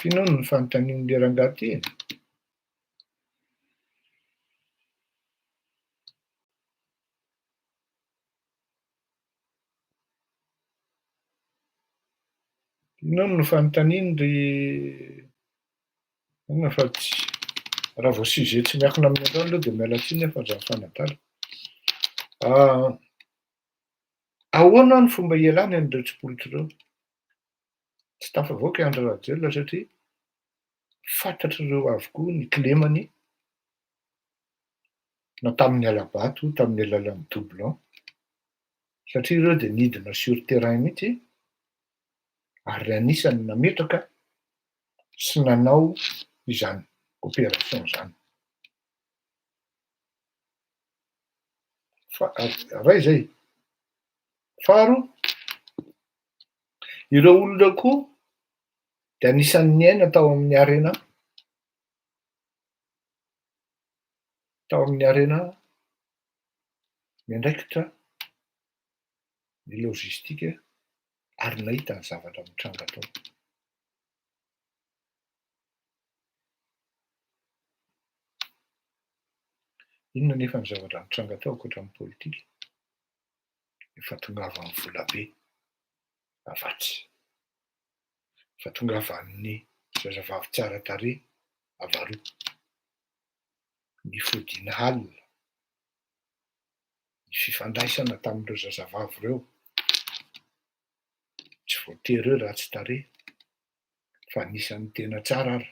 F'inona no fanontanian'le rangahy ty e? Inona no fanontaniany ry inona fa tsy raha vao sujet tsy miankina amin'ny androany aloha dia miala tsiny aho fa aza mifanadala. Ahoana ny fomba hialany an'ireo tsipolitra ireo? Tsy tafavoaka i Andry Rajoelina satria fantatr'ireo avokoa ny kilemany na tamin'ny hala-bato, tamin'ny alalan'ny doublon, satria ireo dia nidina sur terrain mihitsy ary anisan'ny nametraka sy nanao izany opération izany. Fa ray izay. Faharoa, ireo olona ireo koa dia anisan'ny niaina tao amin'ny harena, tao amin'ny harena miandraikitra ny logistique ary nahita ny zavatra mitranga tao. Inona anefa ny zavatra nitranga tao ankoatra ny politika? Ny fahatongavan'ny volabe avatsy, ny fahatongavan'ny zazavavy tsara tarehy avaroa, ny fodiana alina, ny fifandraisana tamin'ireo zazavavy ireo, tsy voatery hoe ratsy tarehy fa anisan'ny tena tsara ary.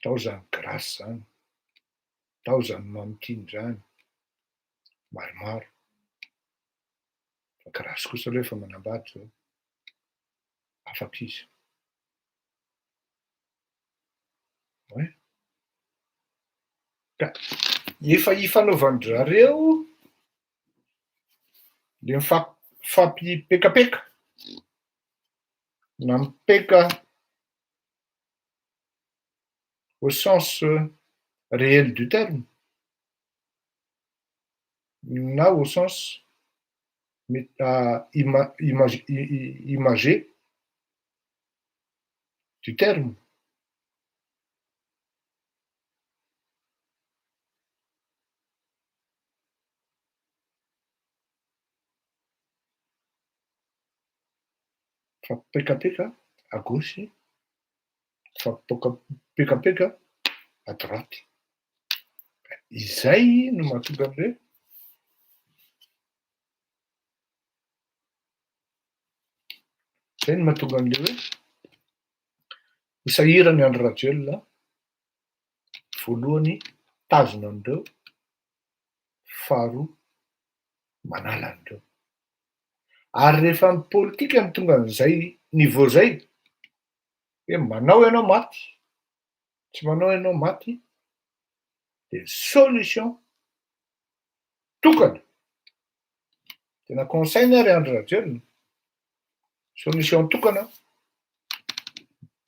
Tao izany Grace izany, tao izany Mamitiana izany, maromaro. Fa Grace kosa aloha efa manambady izao, afaka izy. Ouais. Ka efa ifanaovan-dry zareo le mifampipekapeka na mipeka au sens réel du terme na au sens imagé du terme. Mifampipekapeka à gauche, mifampipekapeka à droite. Izay no mahatonga ny hoe izay no mahatonga an'ilay hoe ho sahirana i Andry Rajoelina voalohany mitazona an'ireo, faharoa manala an'ireo. Ary rehefa ny politika no tonga an'izay niveau zay, hoe manao ianao maty, tsy manao ianao maty, de ny solution tokana. Tena conseil-ny ary Andry Rajoelina. Solution tokana,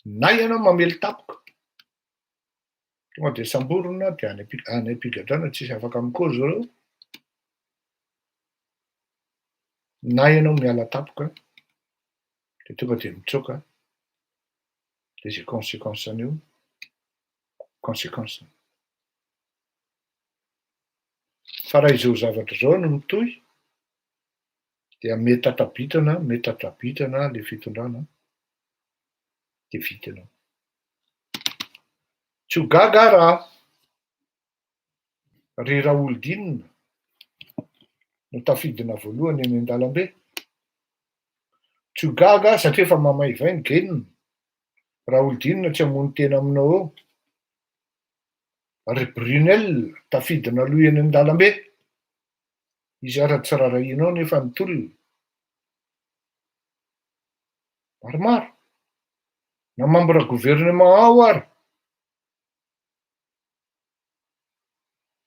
na ianao mamely tampoka, tonga de samborina de any am-pi- any am-pigadrana tsisy afaka mikozy zareo, na ianao miala tampoka de tonga de mitsoaka, de ze consequence an'io consequence. Fa raha izao zavatra izao no mitohy dia metatabitrana metatabitrana le fitondrana de vita ianao. Tsy ho gaga aho raha ry Raholdina no tafidina voalohany eny an-dalambe. Tsy ho gaga aho satria efa mamaivay ny geniny. Raholdina tsy hamono tena aminao eo. Ry Brunel tafidina aloha eny an-dalambe. Izy ara tsy rarahianao nefa ny tolona. Maromaro. Na membre gouvernement ao ary.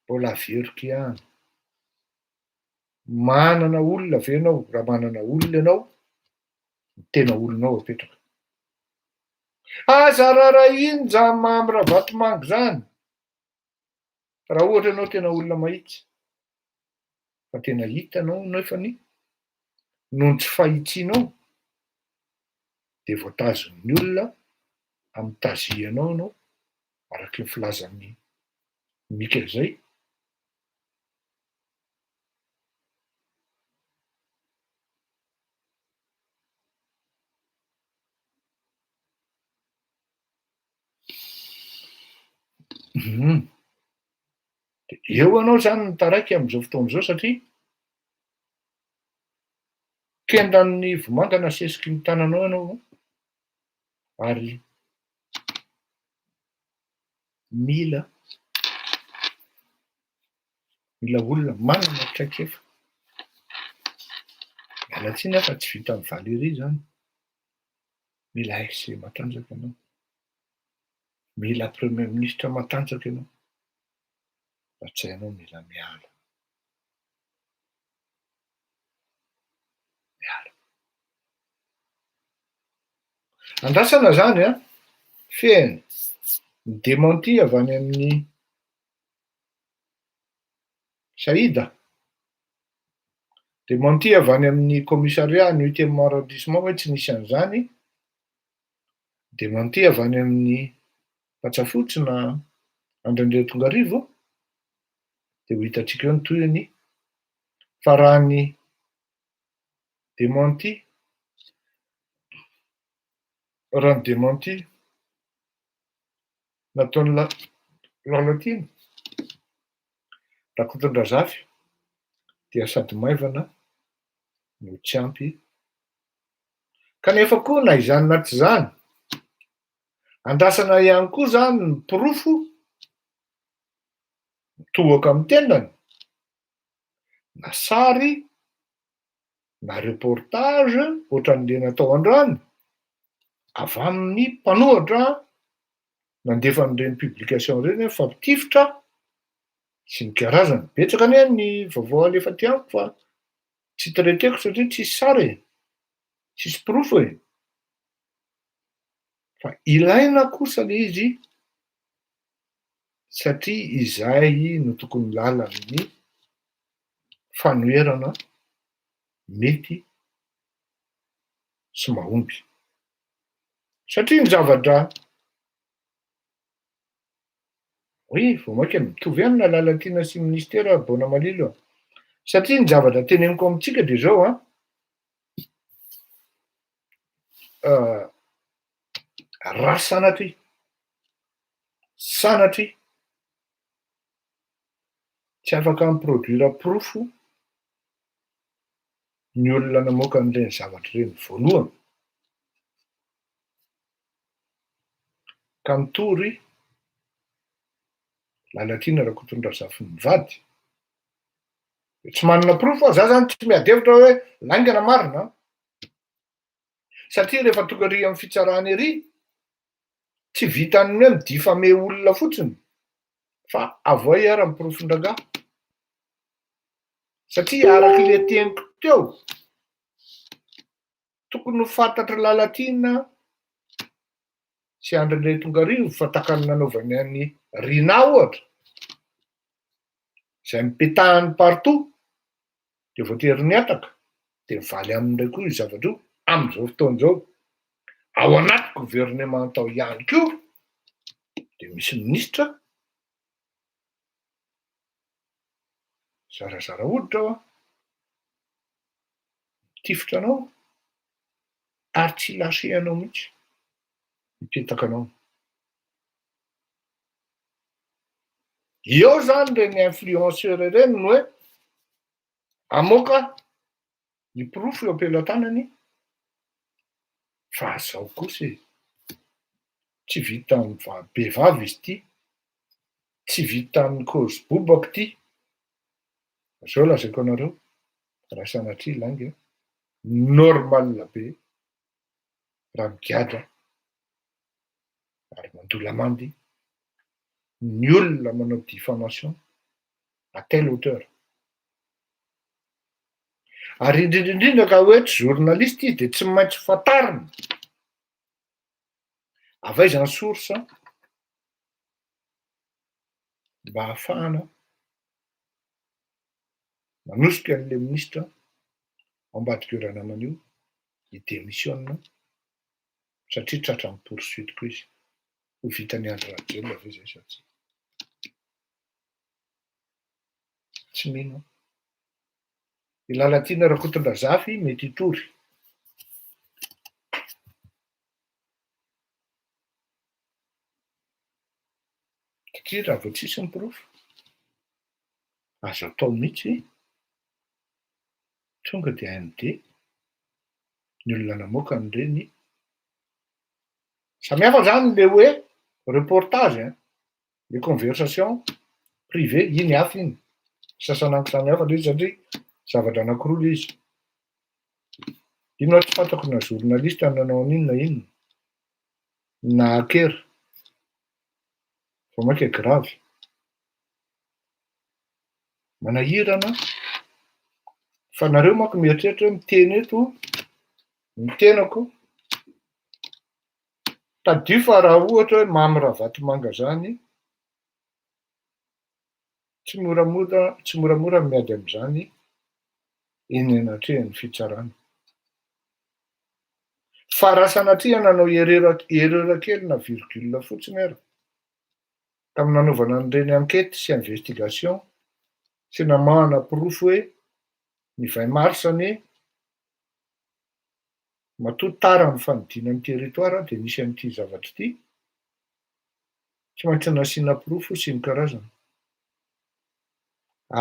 Mbola averiko ihany. Manana olona ve ianao? Raha manana olona ianao, ny tena olonao apetraka. Aza rarahiana izany Mamy Ravatomanga izany. Raha ohatra ianao tena olona mahitsy, fa tena hitanao nefany noho ny tsy fahitsianao dia voatazon'ny olona amin'ny tazianao ianao, araky ny filazan'i Mika izay. Hum. De eo ianao zany no taraiky am'zao fotoana zao satria kendan'ny vomanga nasesiky ny tananao ianao ary mila mila olona manana traikefa. Miala tsiny aho fa tsy vitan'i Valérie zany. Mila SG matanjaka ianao. Mila premier ministre matanjaka ianao. Raha tsy hainao mila miala. Miala. Andrasana zany an, fehiny, ny démenti avy any amin'ny Saïda, démenti avy any amin'ny commissariat ny huitième arrondissement hoe tsy nisy an'izany, démenti avy any amin'ny Patsafotsy na Andry Andriatongarivo, dia ho hitantsika eo ny tohiny, fa raha ny démenti, raha ny démenti nataon'i Lalatiana Rakotondrazafy dia sady maivana no tsy ampy, kanefa koa na izany na tsy izany, andrasana ihany koa izany ny porofo mitohoka amin'ny tendany, na sary na reportage ohatran'le natao androany avy amin'ny mpanohitra nandefa an'ireny publication ireny hoe fampitifitra sy ny karazany. Betsaka anie ny vaovao alefa aty amiko fa tsy traiter-ko satria tsisy sary e, tsisy porofo e. Fa ilaina kosa le izy satria izay no tokony lalan'ny fanoherana mety sy mahomby. Satria ny zavatra, oui, vao mainka mitovy ihany na Lalatiana sy Ministera Bona Malilo a. Satria ny zavatra teneniko amintsika dia izao an, raha sanatria, sanatria tsy afaka mi-produire porofo ny olona namoaka an'ireny zavatra ireny voalohany, ka mitory Lalatiana Rakotondrazafy mivady, de tsy manana porofo aho, za zany tsy miady hevitra hoe lainga na marina an, satria rehefa tonga ery amin'ny fitsarana ery, tsy vitan'ny hoe mi-diffamer olona fotsiny fa avoay ara ny porofon-drangahy. Satria araky le teniko teo, tokony ho fantatry Lalatiana sy Andry Andriatongarivo fa tahaka ny nanaovany an'i Rinah ohatra, izay nipetahany partout, dia voatery nihataka, dia mivaly aminy indray koa io zavatra io amin'izao fotoana izao. Ao anaty governemanta ao ihany koa dia misy minisitra zarazara hoditra ao an, mitifitra anao ary tsy lâcher anao mihitsy, mipetaka anao. Eo zany ireny influenceur ireny no hoe hamoaka ny porofo eo am-pelatanany fa zao kosa e, tsy vitan'ny bevava izy ity, tsy vitan'ny cause bobaka ity, zao lazaiko anareo raha sanatria lainga, normal be raha migadra ary mandoa lamandy ny olona manao diffamation à telle hauteur. Ary indrindra indrindra ka hoe tsy journaliste izy de tsy maintsy fantarina avy aiza ny source mba hahafahana manosika an'le minisitra ao ambadik'io ranamana io hi-démissionne satria tratran'ny poursuite koa izy. Ho vitan'i Andry Rajoelina ve izay sa tsia? Tsy mino aho. I Lalatiana Rakotondrazafy mety hitory. Satria raha vao tsisy ny porofo, azo atao mihitsy tonga dia AMD ny olona namoaka an'ireny. Samy hafa zany le hoe reportage ein, le conversation privée, iny hafa iny, sasanangy samy hafa le izy satria zavatra anakiroa le izy. Ino aho tsy fantako na journaliste nanao an'iny na inona, na hacker, vao mainka grave. Manahirana fa nareo manko mieritreritra hoe miteny eto ny tenako, tadidio fa raha ohatra hoe Mamy Ravatomanga zany, tsy moramora tsy moramora ny miady amin'izany eny anatrehan'ny fitsarana. Fa raha sanatria nanao erreur erreur kely na virgule fotsiny ara, tamin'ny nanaovana an'ireny enquête sy investigation sy namahana porofo hoe ny 20 mars anie matoa tara ny fanodina ny territoire dia nisy an'ity zavatra ity, tsy maintsy nasiana porofo sy ny karazany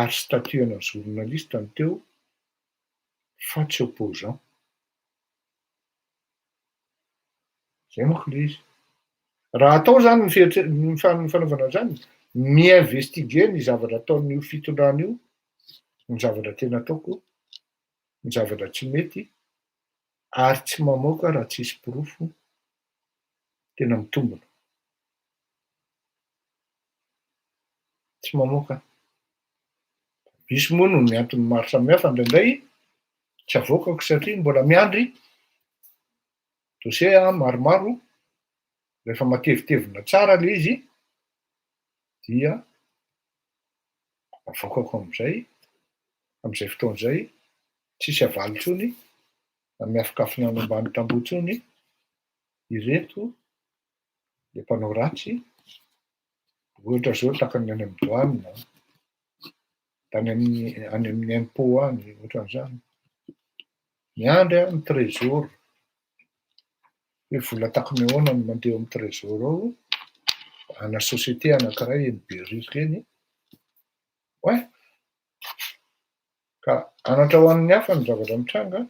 ary statut ana journaliste no teo fa tsy opposant. Zay manko le izy. Raha atao zany ny fihetse- ny fan- fanaovana an'izany, mi-investiguer ny zavatra ataon'io fitondrana io, ny zavatra tena ataoko, ny zavatra tsy mety, ary tsy mamoaka raha tsisy porofo tena mitombina. Tsy mamoaka. Misy moa noho ny antony maro samihafa indraindray tsy avoakako satria mbola miandry dossier aho maromaro, rehefa matevitevina tsara le izy dia avoakako am'zay, am'zay fotoana zay tsisy havaly intsony na miafokafona any ambany tamboho intsony ireto le mpanao ratsy, ohatra zao tahaka ny any amin'ny douane, tany amin'ny any amin'ny impôt any, ohatran'izany. Miandry aho ny trésor, hoe vola takony ahoana no mandeha ao amin'ny trésor ao, ana société anankiray eny Berriroka eny, oay! Ka anatra ho an'ny hafa ny zavatra mitranga,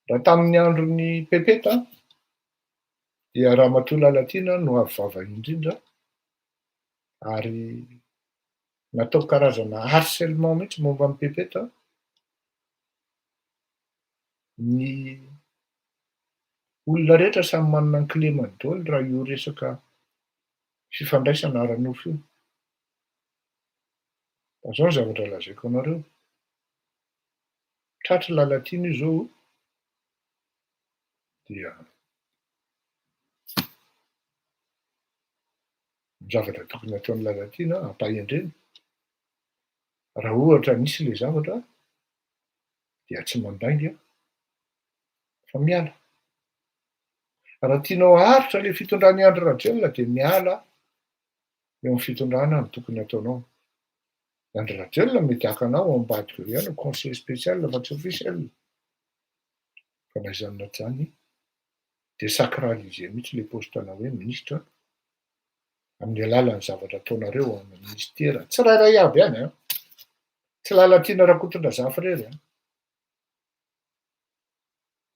raha tamin'ny andron'ny Pepeta dia Ramatoa Lalatiana no avo vava indrindra ary natao karazana harcèlement mihitsy momba an'i Pepeta ny olona rehetra samy manana ny kilemany daholo raha io resaka fifandraisana ara-nofo io. Fa zao ny zavatra lazaiko anareo. Tratry Lalatiana io zao dia ny zavatra tokony hataon'i Lalatiana ampahendrena, raha ohatra nisy le zavatra dia tsy mandainga fa miala. Raha tianao haharitra le fitondran'i Andry Rajoelina dia miala eo amin'ny fitondrana no tokony hataonao. Andry Rajoelina mety haka anao ao ambadika eo ihany ho conseiller spécial fa tsy officiel. Fa na izany na tsy izany, désacraliser mihitsy le poste-na hoe ministra amin'ny alalan'ny zavatra ataonareo ao amin'ny ministera tsirairay avy any an! Tsy Lalatiana Rakotondrazafy irery an!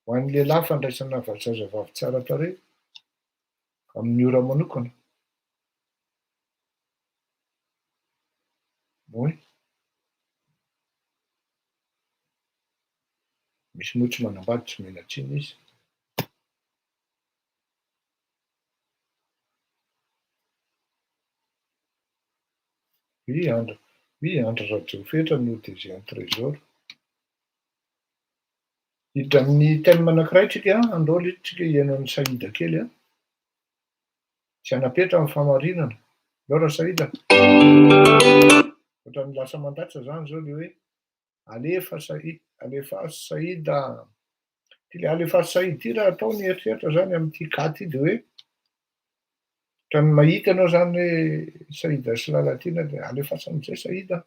Ho an'ny lehilahy fandraisana zazavavy tsara tarehy amin'ny ora manokana. Oui. Misy moa tsy manambady tsy omena tsiny izy. Oui Andry, oui Andry Rajaofetra no DG an'i Trésor. Hiditra amin'ny thème anankiray tsika an, andao aloha tsika hihaino an'i Saïda kely an. Tsy hanapetra ny fahamarinana. Ndao ra Saïda. Ohatran'ny lasa mandatsa zany zao le hoe alefa Saïd, alefaso Saïda. Ty le alefaso Saïda ty raha atao ny eritreritra zany amin'ity cas ty de hoe ohatran'ny mahita ianao zany hoe Saïda sy Lalatiana de alefaso amin'izay Saïda.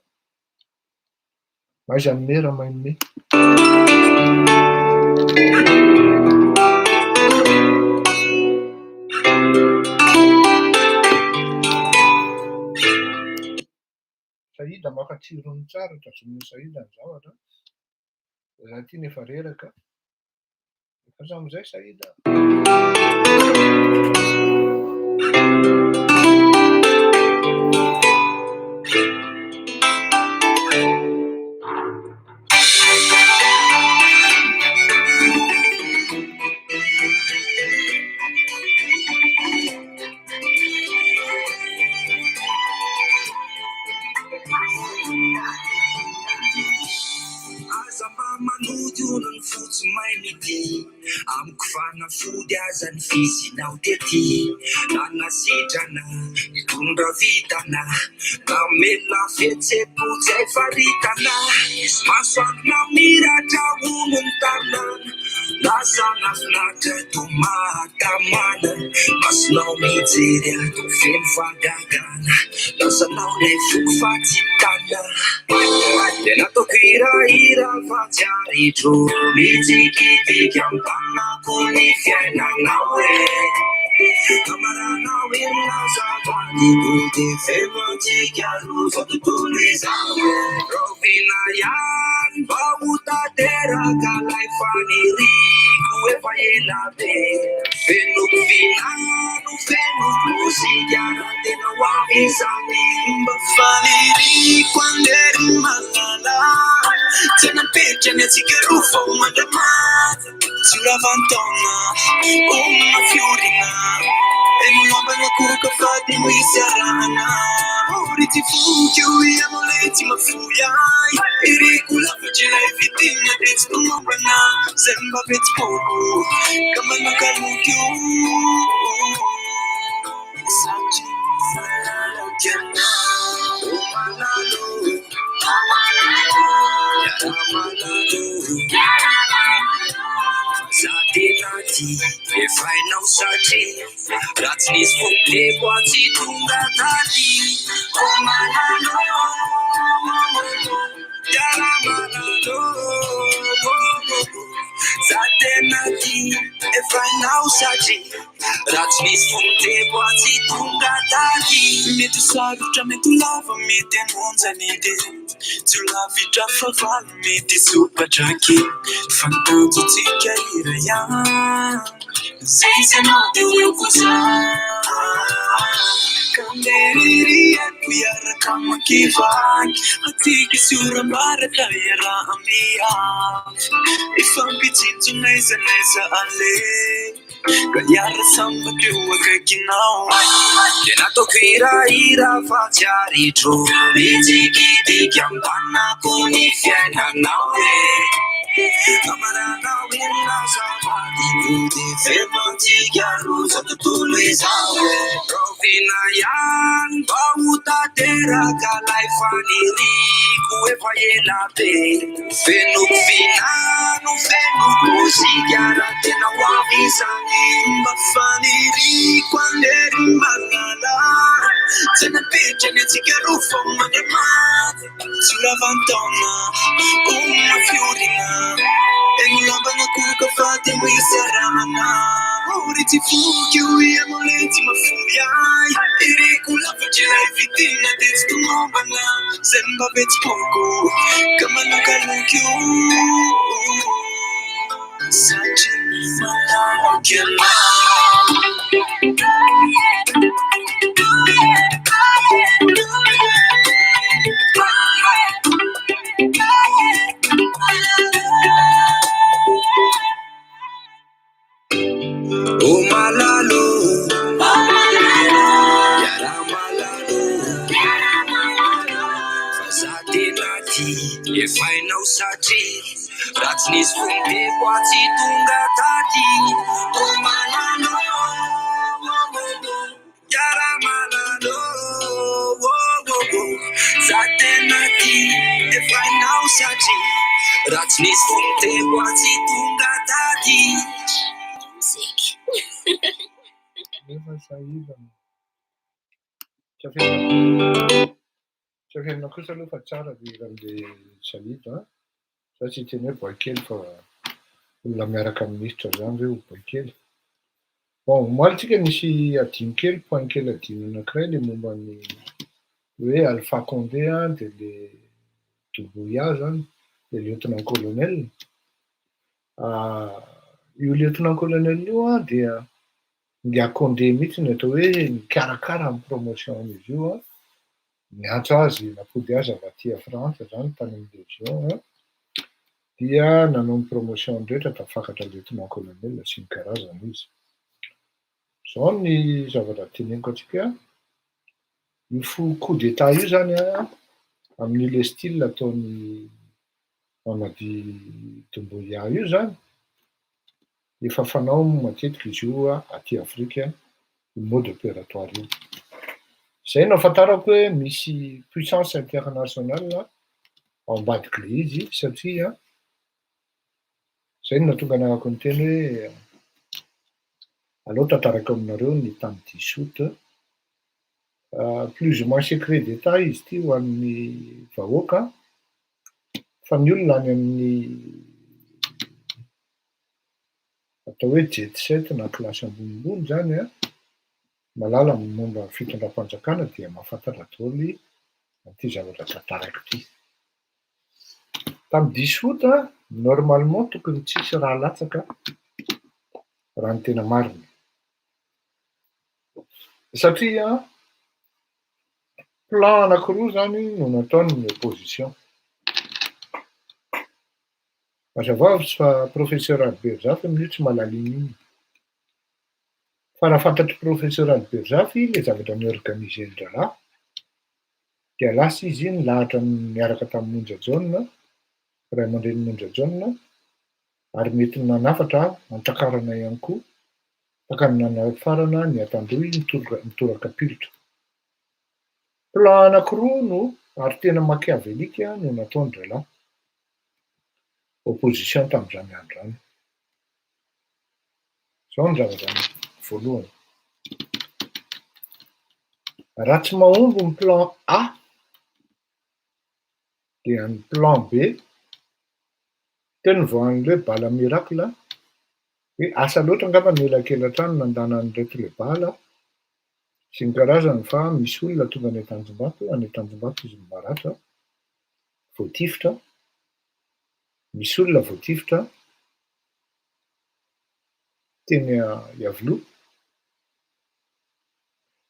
Aiza ny mera mahay me. Saïda maka tsirony tsara, tazomin'i Saïda ny zavatra. Za ty nefa reraka. Aza amizay Saïda. Aza mba manody hono ny fotsy may mitia Amiko fanafody aza ny fisinao tety Nanasitrana nitondra vintana Namela fihetsem-po tsy hay faritana Nisy masoandro namiratra hono ny tanàna Lasa nahafinaritra toa mahatamana Masonao mijery ahy toa feno fahagagana Lasanao ilay foko fa tsy tana Dia nataoko hirahira fa tsy aritro Mitsikitsiky amin'ny tanako ny fiainanao e Namaranao enina zava-dehibe Dia feno antsika roa izao tontolo izao e Rahoviana ihany mba ho tanteraka ilay faniriako efa ela be Feno vinany Feno mozika raha tena ho avy izany. Mba faniriako andeha ry malala. Tsy hanam-petra ny antsika roa fa ho mandra-maty. Tsy ho ravan-taona, ho mafy orina. Heno lamba ny akohoka fa adino hisarahana. Ry tsy foky io ianao ilay tsy mahafoy ahy. Iriko lafatra ilay fitia dia tsy tomombana. Izay mba vetsim-poko ka manakaloky io. Satria malalako ianao, oh malalo, miara-malalo. Za tena tia, efa hainao satria raha tsy nisy foko tsy tonga taty, oh malalo. Za tena tia efa hainao satria raha tsy nisy fo miteko tsy tonga taty. Mety ho sarotra, mety ho lava, mety hanonja ny dia. Tsy ho lavitra fahavalo, mety hisopatra kely. Fa ny tanjontsika iray ihany. Zay isanao dia ho eo koa za. Ka andeha ririako hiaraka hamakivaky Hatsiaka sy oram-baratra iaraha-miafy Hifampitsinjo n'aiza n'aiza aleha Ka hiara-sambatra eo akaikinao. Dia nataoko hirahira fa tsy aritro Mitsikitsiky amin'ny tanako ny fiainanao e. Amaranao iny zava-dehibe dia feno antsika roa izao tontolo izao e. Rahoviana ihany mba ho tanteraka ilay faniriako efa ela be. Fenoko vinany, fenoko mozika raha tena ho avy izany. Mba faniriako anie ry malala, tsy napetra ny antsika roa fa mandra-maty. Tsy ho ravan-taona, ho mafiorina. Eny lamba-nakohoka fa te ho isarahana. Ry tsy foky io ianao le tsy mahafoy ahy. Iriko lafatra ilay fitia dia tsy tomombana. Zay mba vetsom-poko ka manokaloka io. Satria malalaka ianao. Oh malalo, iaraha-malalo, fa za tena tia, efa hainao satria raha tsy nisy fom-beko aho tsy tonga taty. Oh malalo, iaraha-malalo, oh oh oh, za tena tia, efa hainao satria raha tsy nisy fom-beko aho tsy tonga taty. Nefa sahirana. Tsy afenina, tsy afenina kosa aloha fa tsara ny hiran'le Saïd a. Za tsy hiteny hoe boay kely fa olona miaraka amin'ny minisitra zany ve ho boay kely. Bon, omaly tsika nisy adino kely, point kely adino anankiray le momba ny hoe Alpha Condé a, de le Doumbouya zany, le lieutenant colonel. Io lieutenant colonel io a dia ny Condé mihitsy ny atao hoe nikarakara ny promotion an'izy io a, niantso azy nampody azy avy aty Frantsa zany tany amin'ny légion a, dia nanao ny promotion rehetra tafakatra lieutenant colonel sy ny karazany izy. Zao ny zavatra teneniko antsika, io fo coup d'état io zany a, amin'io le style ataony Mamadi Doumbouya io zany, efa fanao matetika izy io aty Afrika io mode opératoire io. Zay no ahafantarako hoe misy puissance internationale ao ambadik'le izy satria zay no nahatonga anahako niteny hoe aleo tantarako aminareo ny tany dix août. Plus ou moins secret d'état izy ity ho an'ny vahoaka fa ny olona any amin'ny atao hoe jet set na classe ambonimbony zany a, mahalala ny momba ny fitondram-panjakana dia mahafantatra daholo an'ity zavatra tantarako ity. Tamin'ny 10 août normalement tokony tsisy raha latsaka raha ny tena marina. Satria plan anankiroa zany no nataon'ny opposition. Mazava ho azy fa professeur Albert Zafy amin'io tsy mahalala iny. Fa raha fantatry professeur Albert Zafy le zavatra ni-organiser-ndraharaha dia lasa izy nilahatra niaraka tamin'ny Monja Jaona, ray aman-drenin'i Monja Jaona, ary mety nanafatra antakarana ihany koa, taka ny nanafarana ny Antandroy nitoraka pilotra. Plan anankiroa no ary tena machiavélique no nataon-drahalahy opposition tamin'izany andro izany. Zao ny zavatra voalohany. Raha tsy mahomby ny plan A dia ny plan B, teo ny voahan'ilay hoe bala miracle, hoe asa loatra angamba ny elakelan-trano nandana an'ireto le bala sy ny karazany fa misy olona tonga any Tanjombato, any Tanjombato izy no maratra, voatifitra, misy olona voatifitra teny Iavoloha,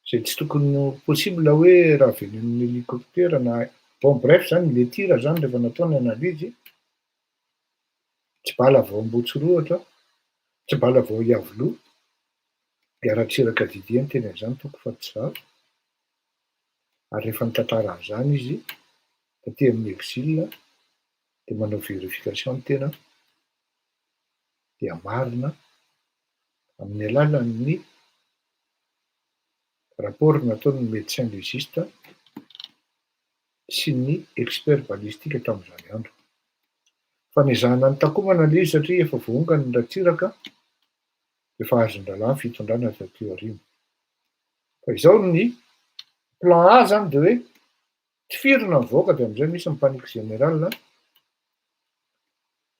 zay tsy tokony ho possible hoe raha avy eny amin'ny hélicoptère na bon bref zany le tir zany rehefa natao ny analyse, tsy bala avy ao Ambohitsorohitra, tsy bala avy ao Iavoloha, dia Ratsiraka Didier no teny an'izany tompoko fa tsy za, ary rehefa nitantara an'izany izy taty amin'ny exil dia manao vérification ny tena. dia marina amin'ny alalan'ny rapport nataon'ny médecin légiste sy ny expert balistique tamin'izany andro. Fa nezahana nitakomana ilay izy satria efa voaongany ny Ratsiraka, efa azon-drahalahy ny fitondrana taty aoriana. Fa izao ny plan A zany de hoe tifirina ny vahoaka de amizay misy ny panique générale,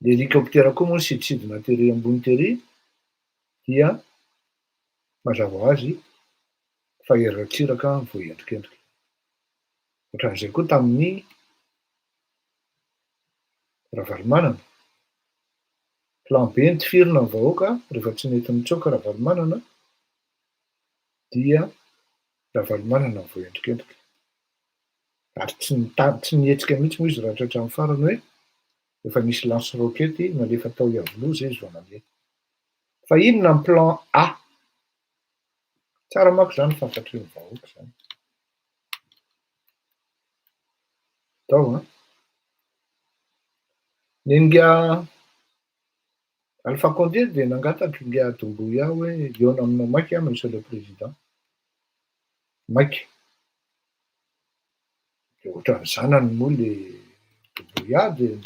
ny hélicoptère koa moa nisidisidina tery ambony tery dia mazava ho azy fa i Ratsiraka voaendrikendrika. Ohatran'izay koa tamin'ny Ravalomanana. Plan B nitifirina ny vahoaka rehefa tsy nety nitsoaka Ravalomanana dia Ravalomanana no voaendrikendrika. Ary tsy nitady, tsy nihetsika mihitsy moa izy raha hatramin'ny farany hoe efa nisy lance roquette nalefa tao Iavoloha izay izy vao nandeha. Fa inona ny plan A? Tsara manko izany fantatry ny vahoaka izany. Tao an. Ny an'ingahy Alpha Condé dia nangataka ingahy Doumbouya hoe hihaona aminao maika aho Monsieur le Président. Maika. Dia ohatran'ny zanany moa le Doumbouya dia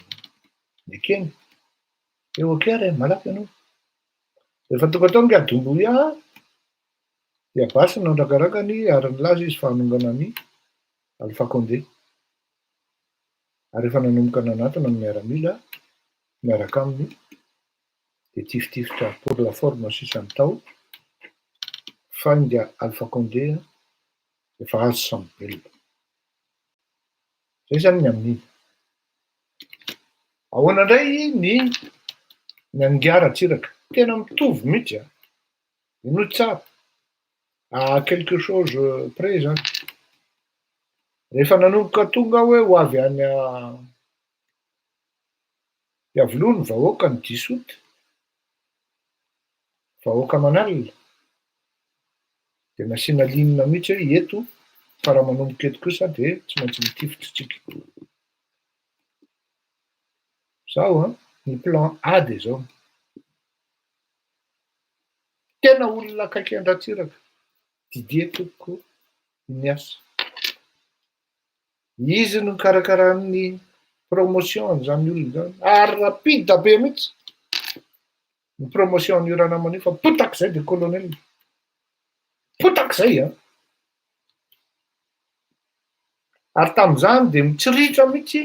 nekeny. Hoe ok ary e, malaky ianao. Rehefa tonga tao ingahy Doumbouya dia basy no nandragarakany ary nilaza izy fa hanongana an'i Alpha Condé. Ary efa nanomboka nanatona ny miaramila miaraka aminy dia tifitifitra pour la forme sisa ny tao fa ingahy Alpha Condé efa azo samy velona. Zay zany ny amin'iny. Ahoana indray ny ny an'ingahy Ratsiraka? Tena mitovy mihitsy an! Henoy tsara, à quelque chose près zany. Rehefa nanomboka tonga aho hoe ho avy any Iavoloha ny vahoaka ny dix août, vahoaka aman'alina, dia nasiana ligne mihitsy hoe eto fa raha manomboka eto kosa dia tsy maintsy mitifitra isika. Zao an, ny plan A dia zao. Tena olona akaiky an-dRatsiraka, Didier tompoko Ignace. Izy no nikarakara ny promotion an'izany olona izany ary rapide be mihitsy ny promotion an'io ranamana io fa potak'izay dia colonel. Potak'izay an! Ary tamin'izany dia mitsiritra mihitsy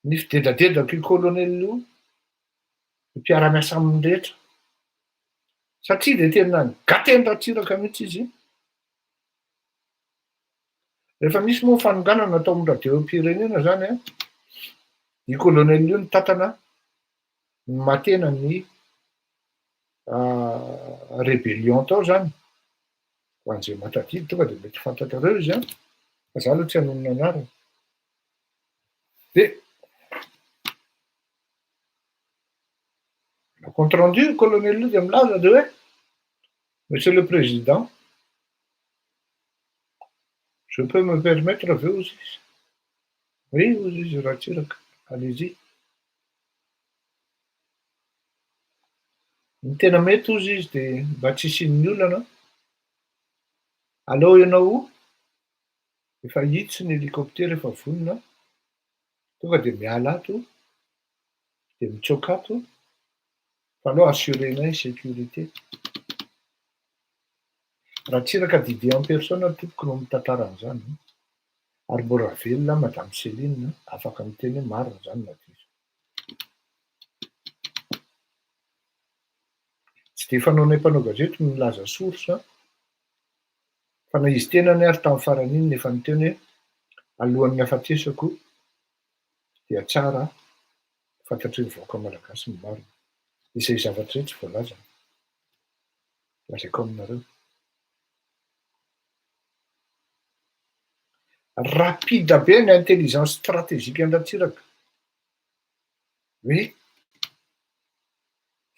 ny fidedadedako io colonel io ny mpiara-miasa aminy rehetra satria dia tena gaten-dRatsiraka mihitsy izy. Rehefa nisy moa ny fanonganana tao amin'ny radiom-pirenena zany an, io colonel io nitantana ny maha-tena ny rébellion tao zany, ho an'izay mahatadidy tonga dia mety fantatrareo izy an, fa za aloha tsy hanonona anarana. Dia manao compte rendu io colonel io dia milaza dia hoe Monsieur le Président, je peux me permettre ve hozy izy? Oui hozy izy Ratsiraka, allez-y. Ny tena mety hozy izy dia mba tsy hisian'ny olana, aleo ianao efa hitsy ny hélicoptère efa vonona, tonga dia miala ato, dia mitsoaka ato, fa aleo assurer-nay sécurité. Ratsiraka Didier en personne tompoko no mitantara an'izany ary mbola velona madame Céline afaka miteny hoe marina izany na diso. Tsy dia fanaonay mpanao gazety ny milaza source fa na izy tenany ary tamin'ny farany iny efa niteny hoe alohan'ny hafatesako dia tsara fantatry ny vahoaka malagasy ny marina. Izay zavatra izay tsy voalazany. Lazaiko aminareo. Rapide be ny intelligence stratégique an-dRatsiraka. Hoe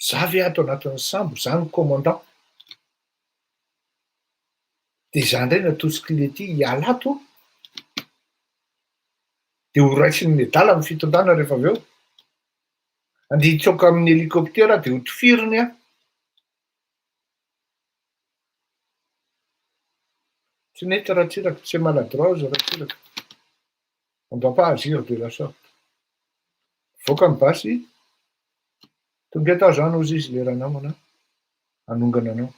za ve ato anatin'ny sambo, za no commandant. De za ndray natosiky lety hiala ato, de ho raisin'ny nedala ny fitondrana rehefa avy eo. Andeha hitsoaka amin'ny hélicoptère dia hotifiriny aho. Tsy nety Ratsiraka, c'est maladroit hozy Ratsiraka. On doit pas agir de la sorte. Mivoaka ny basy, tonga eto aho zany hozy izy le ranamana hanongana anao.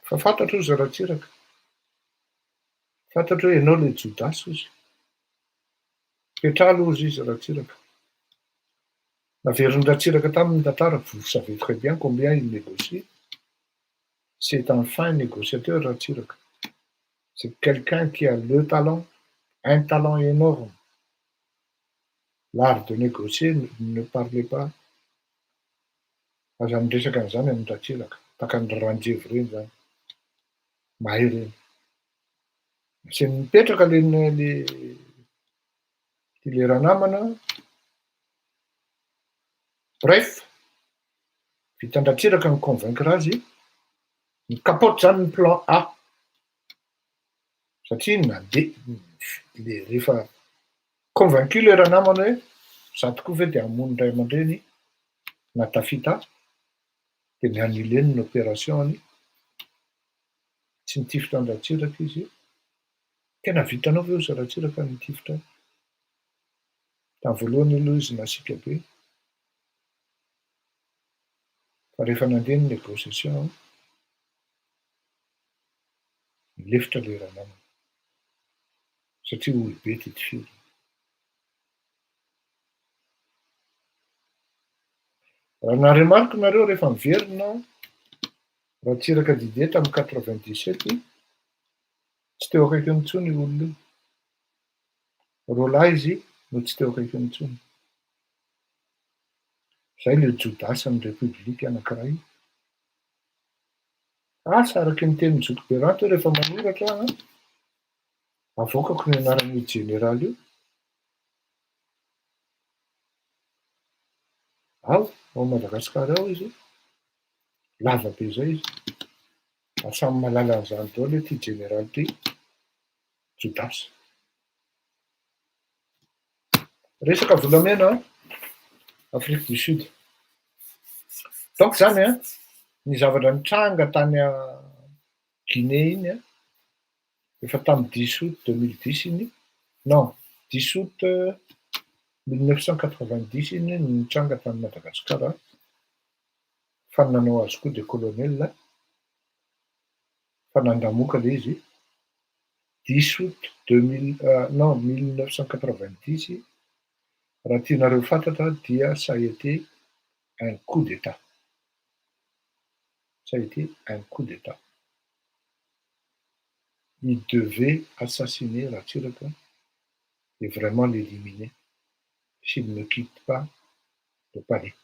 Fa fantatro hozy Ratsiraka, fantatro hoe ianao le Jodasy hozy. Petraho aloha hozy izy Ratsiraka. Naverin'i Ratsiraka taminy ny tantara, vous savez très bien combien il négocie. C'est un fin négociateur Ratsiraka. C'est quelqu'un qui a le talent, un talent énorme. L'art de négocier, ne parlez pas. Aza miresaka an'izany amin'i Ratsiraka. Tahaka ny Ranjevy ireny izany. Mahay ireny. Asainy mipetraka le le le ranamana. Bref, vitan-dRatsiraka ny convaincre azy, nikapaoty zany ny plan A. Satria nandeha le rehefa convaincu le ranamana hoe za tokoa ve de hamono ray aman-dreny na tafita ahy, de ni-annuler-ny ny opération-ny, tsy nitifitra an-dRatsiraka izy. Tena vitanao ve ozy Ratsiraka ny nitifitra ahy? Tamin'ny voalohany aloha izy nasiaka be, fa rehefa nandeha ny négociation, nilefitra ilay ranamana, satria olobe ty tifirina. Raha naremarque nareo rehefa miverina Ratsiraka Didier tamin'ny 97, tsy teo akaikiny intsony io olona io. Roalahy izy no tsy teo akaikiny intsony. Zay le Jodasin'ny Repoblika anankiray. Asa araky ny tenin'i Zoky Beranto hoe rehefa manoratra aho an, avoakako ny anaran'io jeneraly io. Ao, ao Madagasikara ao izy, lava be zay izy. Ary samy mahalala an'izany daholo hoe ity jeneraly ity Jodasy. Resaka volamena an, Afrique du Sud. Donc zany an, ny zavatra nitranga tany Guinée iny an, efa tamin'ny dix août 2010 iny, non dix août 1990 iny no nitranga tany Madagasikara, fa ny nanao azy koa dia colonel, fa nandamoka ilay izy, dix août 2000 non 1990, raha tianareo fantatra dia ça a été un coup d'Etat, ça a été un coup d'Etat. Il devait assassiner Ratsiraka et vraiment l'éliminer s'il ne quitte pas le palais.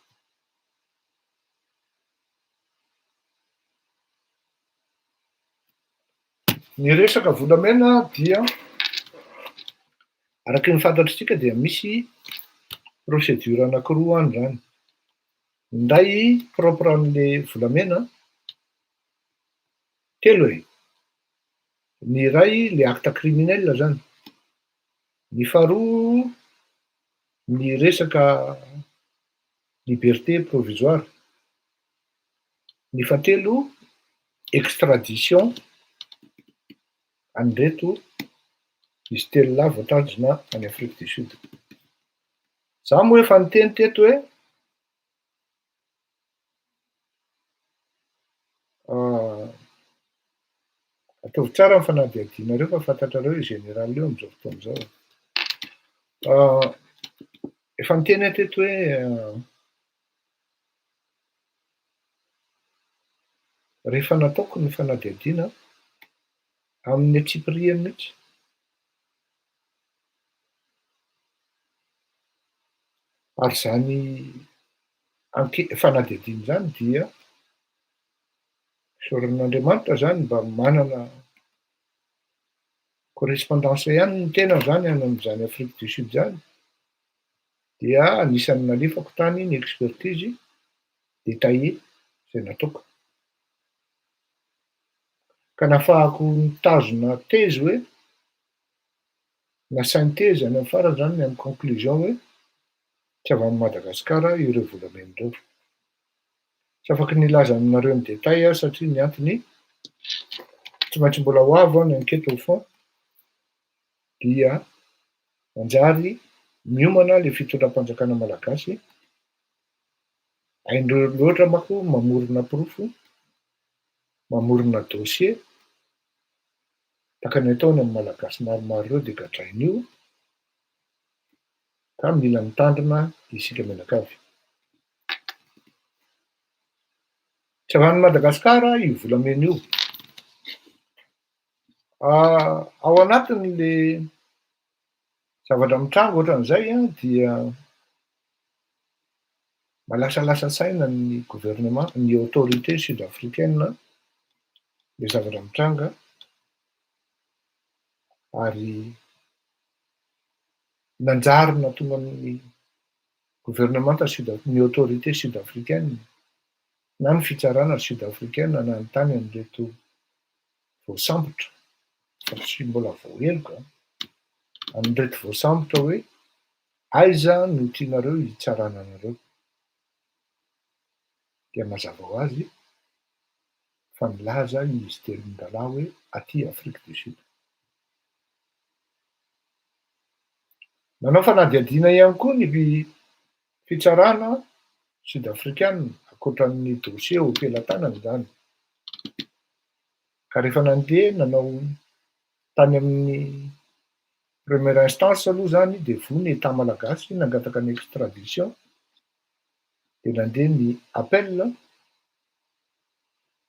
Ny resaka volamena dia araky ny fantatritsika dia misy procédure anankiroa any zany. Ny iray propre an'le volamena, telo e. Ny iray le acte criminel zany, ny faharoa ny resaka liberté provisoire, ny fahatelo extradition an'ireto izy telo lahy voatazona any Afrique du Sud. Za moa efa niteny teto hoe Ataovy tsara ny fanadihadianareo fa fantatrareo io général io amin'izao fotoana izao. Efa niteny aho teto hoe rehefa nataoko ny fanadihadiana amin'ny antsipiriany mihitsy, ary izany anke- fanadihadiana izany dia isaoran'Andriamanitra izany mba manana correspondance ihany ny tena izany any amin'izany Afrique du Sud izany, dia anisan'ny nalefako tany ny expertise détaillée izay nataoko. Ka nahafahako nitazona thèse hoe. Na synthèse any amy farany zany, ny amy conclusion hoe tsy avy any Madagasikara ireo volamena ireo. Tsy afaky nilaza aminareo ny détail aho satria ny antony tsy maintsy mbola ho avy ao ny enquête au fond, dia manjary miomana le fitondram-panjakana malagasy. Haindreo loatra manko mamorona porofo, mamorona dossier, tahaka ny ataony amy Malagasy maromaro reo, de gadrain'io, ka mila mitandrina isika mianakavy. Tsy avy any Madagasikara io volamena io. Ao anatiny le zavatra mitranga ohatran'izay dia malasalasa saina ny gouvernement, ny autorité sud-africaine, le zavatra mitranga, ary nanjary nahatonga ny gouvernemanta sud, ny autorité sud-africaine na ny fitsarana sud-africaine nanontany an'ireto voasambotra, fa tsy mbola voaheloka, an'ireto voasambotra hoe aiza no tianareo hitsarana anareo, dia mazava ho azy fa nilaza izy telon-dalahy hoe aty Afrique du Sud. Nanao fanadihadiana ihany koa ny fitsarana sud-afrikana ankoatran'ny dossier eo am-pelatanany zany. Ka rehefa nandeha nanao tany amin'ny première instance aloha zany, de voa ny État malagasy nangataka ny extradition, de nandeha ny appel,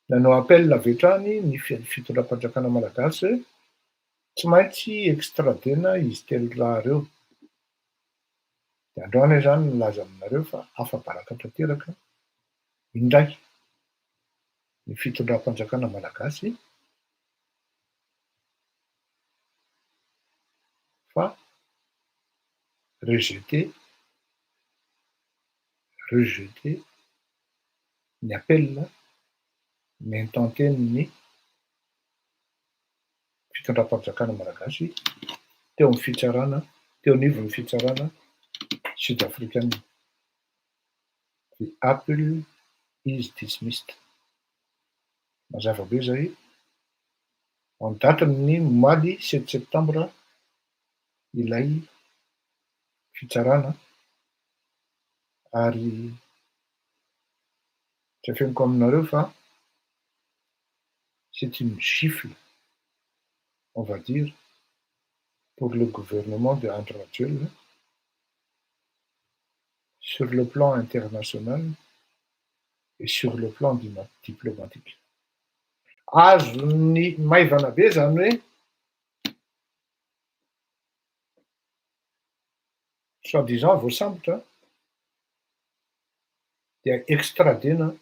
nanao appel avy hatrany ny fitondram-panjakana malagasy hoe tsy maintsy extradena izy telo lahy reo. De androany aho zany nilaza aminareo fa afa-baraka tanteraka indray ny fitondram-panjakana malagasy fa rejeté ny appel nintenten'ny fitondram-panjakana malagasy teo amin'ny fitsarana, teo anivon'ny fitsarana sud-africaine. The appeal is dismissed. Mazava be zay. En date ny omaly 7 septembre ilay fitsarana, ary tsy afeniko aminareo fa c'est une gifle, on va dire, pour le gouvernement de Andry Rajoelina sur le plan international et sur le plan diplomatique. Azony maivana be zany hoe soi-disant voasambotra dia extradena,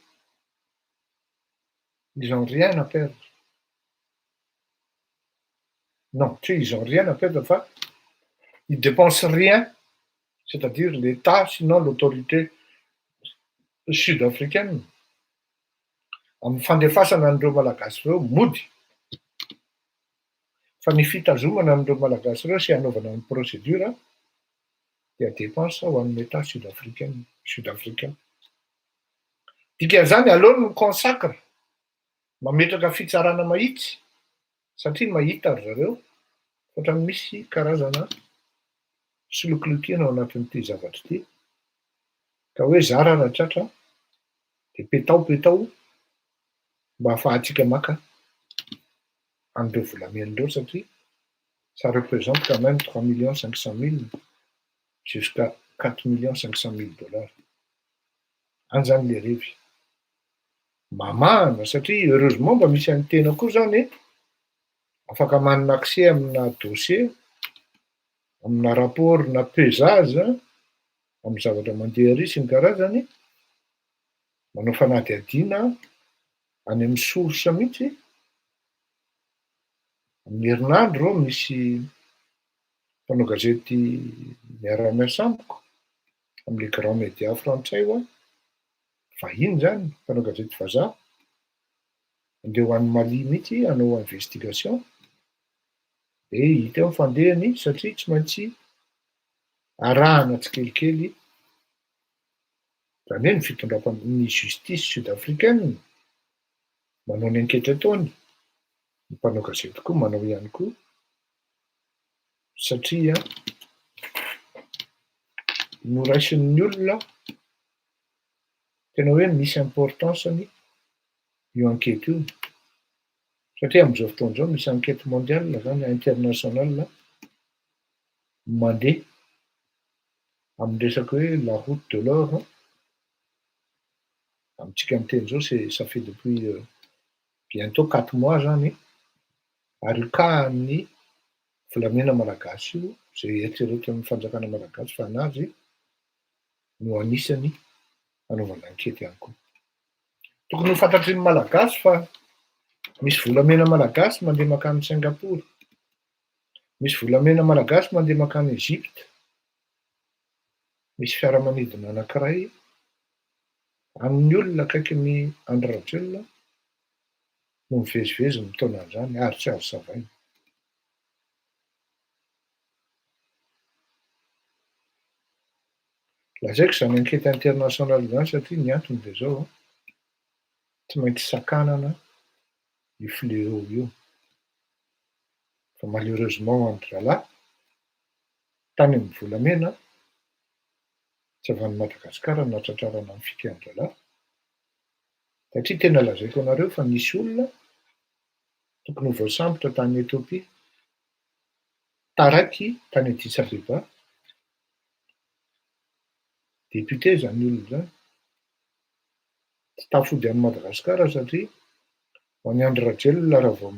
ils ont rien à perdre. Non, tsy hoe ils ont rien à perdre, fa ils dépensent rien, c'est-à-dire l'État, sinon l'autorité sud-africaine, amin'ny fandefasana an'ireo Malagasy ireo mody. Fa ny fitazomana an'ireo Malagasy ireo sy hanaovana ny procédure dia dépense ho an'ny État sud-africaine, sud-africain. Dikan'izany aleony consacre mametraka fitsarana mahitsy, satria mahita ry zareo ohatrany misy karazana solokilokena ao anatin'ity zavatra ity, ka hoe zara raha tratra de petao petao mba ahafahantsika maka an'ireo volamena ireo, satria ça représente quand même 3 500 000 jusqu'à 4 500 000 dollars any zany le revy mamahana, satria heureusement mba misy any tena koa zany afaka manana accès amina dossier, amina rapport na pesage amy zavatra mandeha ary sy ny karazany, manao fanadihadiana any amy source mihitsy. Amin'ny herinandro reo misy mpanao gazety miara-miasa amiko am'le grand média frantsay io a, vahiny zany, mpanao gazety vazaha, andeha ho any Mali mihitsy hanao investigation. De hita eo ny fandehany satria tsy maintsy arahana tsikelikely, zany hoe ny fitondram-pan- ny justice sud africaine manao ny enquête ataony, ny mpanao gazety koa manao ihany koa satria noraisin'ny olona tena hoe misy importance-ny io enquête io satria am'izao fotoana izao misy enquête mondiale zany, internationale mandeha amy resaky hoe la route de l'or. Amitsika miteny zao, c'est ça fait depuis bientôt 4 mois zany, ary io cas-ny volamena malagasy io zay eritreretin'ny fanjakana malagasy fa anazy no anisany anaovana enquête ihany koa. Tokony ho fantatry ny malagasy fa misy volamena malagasy mandeha makany Singapour, misy volamena malagasy mandeha makany Egypte, misy fiaramanidina anankiray amin'ny olona akaiky ny Andry Rajoelina no mivezivezy mitaona an'izany ary tsy azo savaina. Lazaiko izany enquête internationale izany satria ny antony dia zao an, tsy maintsy sakanana io fléau io. Fa malheureusement ho an-dry zalahy, tany amin'ny volamena, tsy avy any Madagasikara no nahatratrarana ny fikan-drahalahy, satria tena lazaiko anareo fa nisy olona tokony ho voasambotra tany Ethiopie, taraiky tany Addis Abeba, député zany olona zany, tsy tafody any Madagasikara satria ho an'i Andry Rajoelina raha vao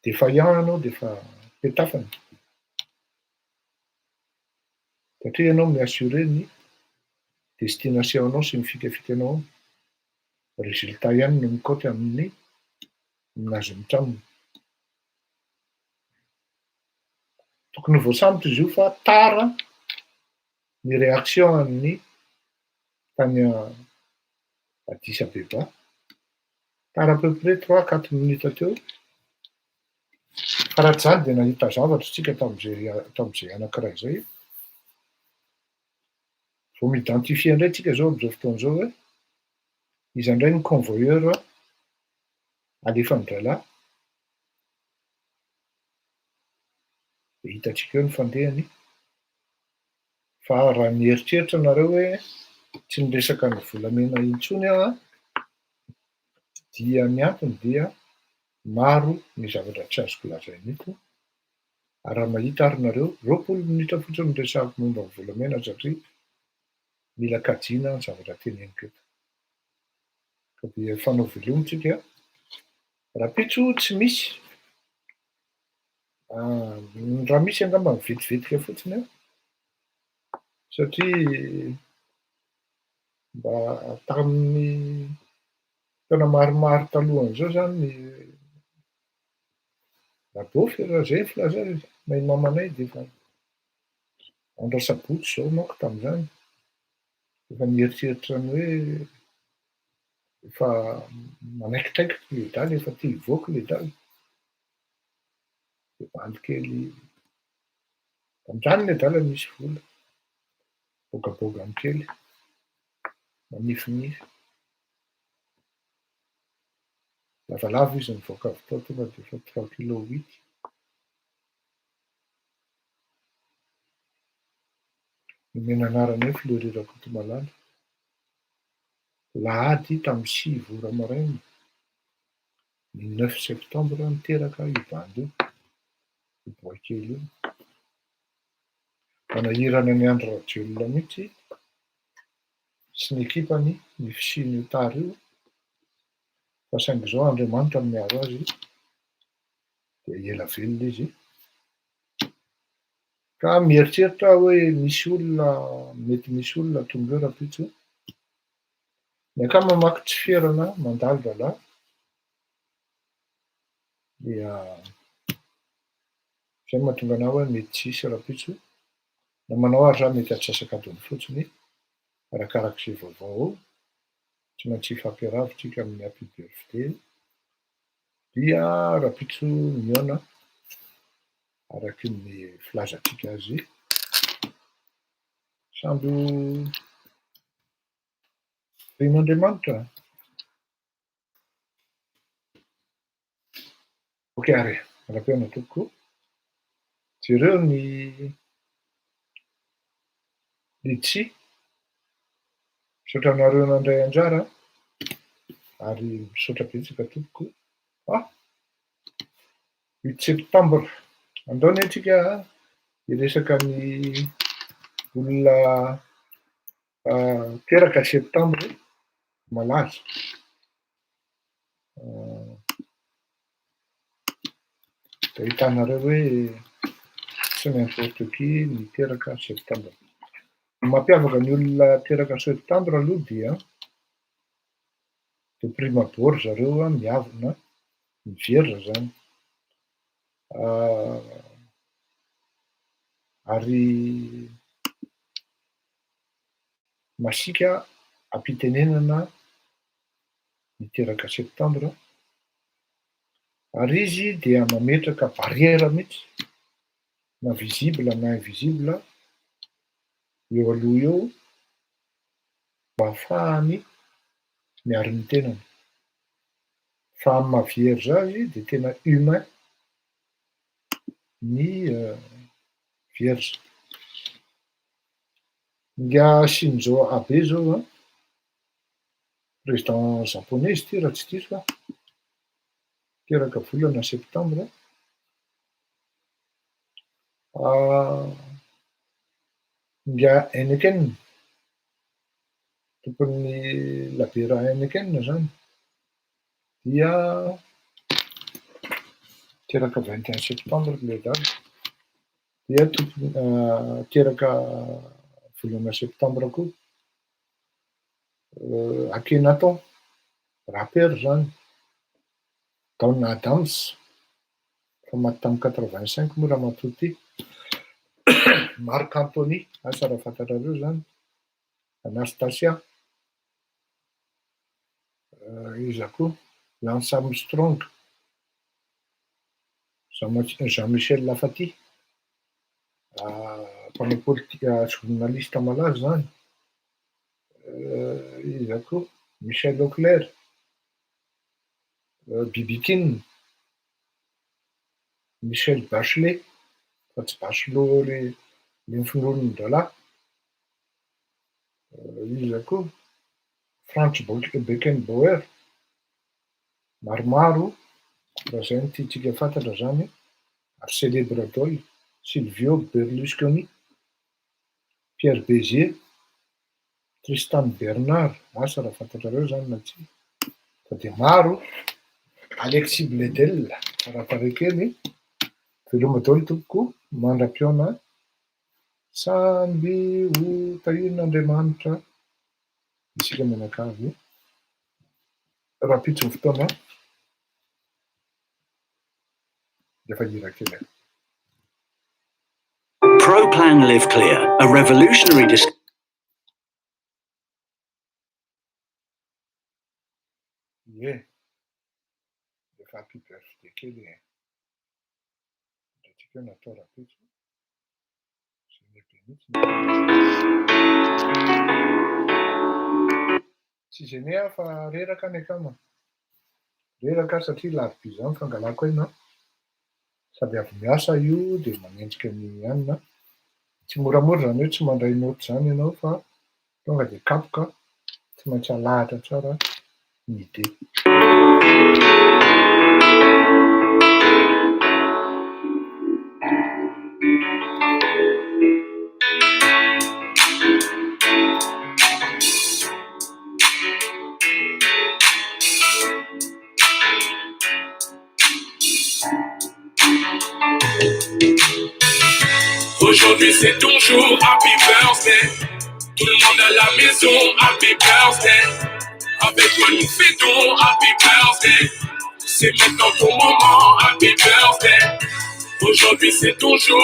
défaillant ianao de efa petafany, satria ianao mi-assurer ny destination-nao sy ny fikafikanao ao, résultat ihany no mikaoty amin'ny aminazy mitraminy. Tokony ho voasambotra izy io fa tara ny réaction an'ny tany Addis Abeba, tara à peu près 3, 4 minutes teo, fa raha tsy zany de nahita zavatra tsika tam'izay tam'izay anankiray zay. Vao mi-identifier indray tsika zao am'izao fotoana zao hoe iza indray ny convoyeur alefan-drahalahy, de hitantsika eo ny fandehany. Fa raha mieritreritra nareo hoe tsy niresaka ny volamena intsony aho an, dia ny antony dia maro ny zavatra tsy azoko lazaina eto, ary raha mahita ary nareo, 20 minitra fotsiny no resahako momba ny volamena satria mila kajiana ny zavatra teneniko eto. Ka dia fanao veloma tsika, rahampitso tsy misy, raha misy angamba mivetivetika fotsiny aho, satria mba tamin'ny taona maromaro talohan'izao zany Rabofy raha zay ny filaza azy, mahay mamanay de efa andro asabotsy zao manko tam'izany, efa nieritreritra ny hoe efa manaikitaiky le daly, efa te hivoaka le daly, de bandy kely tam'izany le dala nisy vola, bôgabôgany kely, manifinify, lavalava izy nivoaka avy tao tonga de efa 3 kilo 8. Nomena anarana hoe Fleury Rakotomalala. Lahady tamin'ny 9 ora maraina, ny 9 septembre niteraka io bandy io, io boay kely io. Manahirana ny Andry Rajoelina mihitsy sy ny ekipany ny fisian'io tara io, fa saingy izao Andriamanitra no miaro azy dia ela velona izy. Ka mieritreritra aho hoe misy olona, mety misy olona tonga eo rahampitso. Ny akama manko tsy ferana mandalo rahalahy, dia zay no mahatonga anahy hoe mety tsy hisy rahampitso. Na manao ary za mety antsasak'adiny fotsiny, arakarak'izay vaovao eo, tsy maintsy hifampiarahaba tsika amin'ny happy birthday. Dia rahampitso mihaona araky ny filazantsika azy. Samby ho tahian'Andriamanitra. Ok ary e, mandra-pihaona tompoko. Jereo ny litchi. Misaotra anareo nandray anjara ary misaotra betsaka tompoko. Ah! Huit septembre. Andao anie tsika hiresaka ny olona teraka septembre malaza. Dia hitanareo hoe tsy n'importe qui ny teraka septembre. Ny mampiavaka ny olona teraka septembre aloha dia de prime abord zareo miavona, miverina zany. Ary masiaka am-pitenenana ny teraka septembre, ary izy dia mametraka barrière mihitsy, na visible na invisible, eo aloha eo mba hahafahany miaro ny tenany. Fa amin'ny maha vierge azy dia tena humain ny vierge. Ingahy Shinzo Abe zao an, président japonais izy ity raha tsy diso aho, teraka volana septembre. Ingahy Heineken, tompon'ny labiera Heineken zany dia teraka 21 septembre ilay dada, dia tompon- teraka volana septembre koa. Akhenaton, rappeur zany, Don Adams, efa maty tamin'ny 85 moa ramatoa ity, Marc Anthony, asa raha fantatrareo zany, Anastasia, iza koa, Lance Armstrong, Jean Michel Lafati, mpanao politika journaliste malaza zany, iza koa, Michel Auclair, Bibi King, Michelle Bachelet, fa tsy Bachelot le nofinonin-drahalahy, iza koa, Franz Beckenbauer, maromaro raha zay no tiantsika fantatra zany, ary célèbre daholo, Silvio Berlusconi, Pierre Bézier, Tristan Bernard, asa raha fantatrareo zany na tsia, fa dia maro, Alexis Bledel, tsara tarehy kely, veloma daholo tompoko, mandra-pihaona, samby ho tahian'Andriamanitra isika mianakavy, rahampitso ny fotoana dia efa hira kely aho. ProPlan Live Clear, a revolutionary dis. Ie, efa happy birthday kely e. Indraintsika eo natao rahampitso. Gêné be mihitsy. Tsy gêné aho fa reraka ny akama. Reraka aho satria larobia izany fangalako aina. Sady avy miasa io dia manenjika ny hanina. Tsy moramora izany hoe tsy mandray naoty izany ianao fa tonga dia kapoka, tsy maintsy alahatra tsara ny idée. Aujourd'hui c'est ton jour, happy birthday. Tout le monde à la maison, happy birthday. Avec toi nous fêtons, happy birthday. C'est maintenant ton moment, happy birthday. Aujourd'hui c'est ton jour.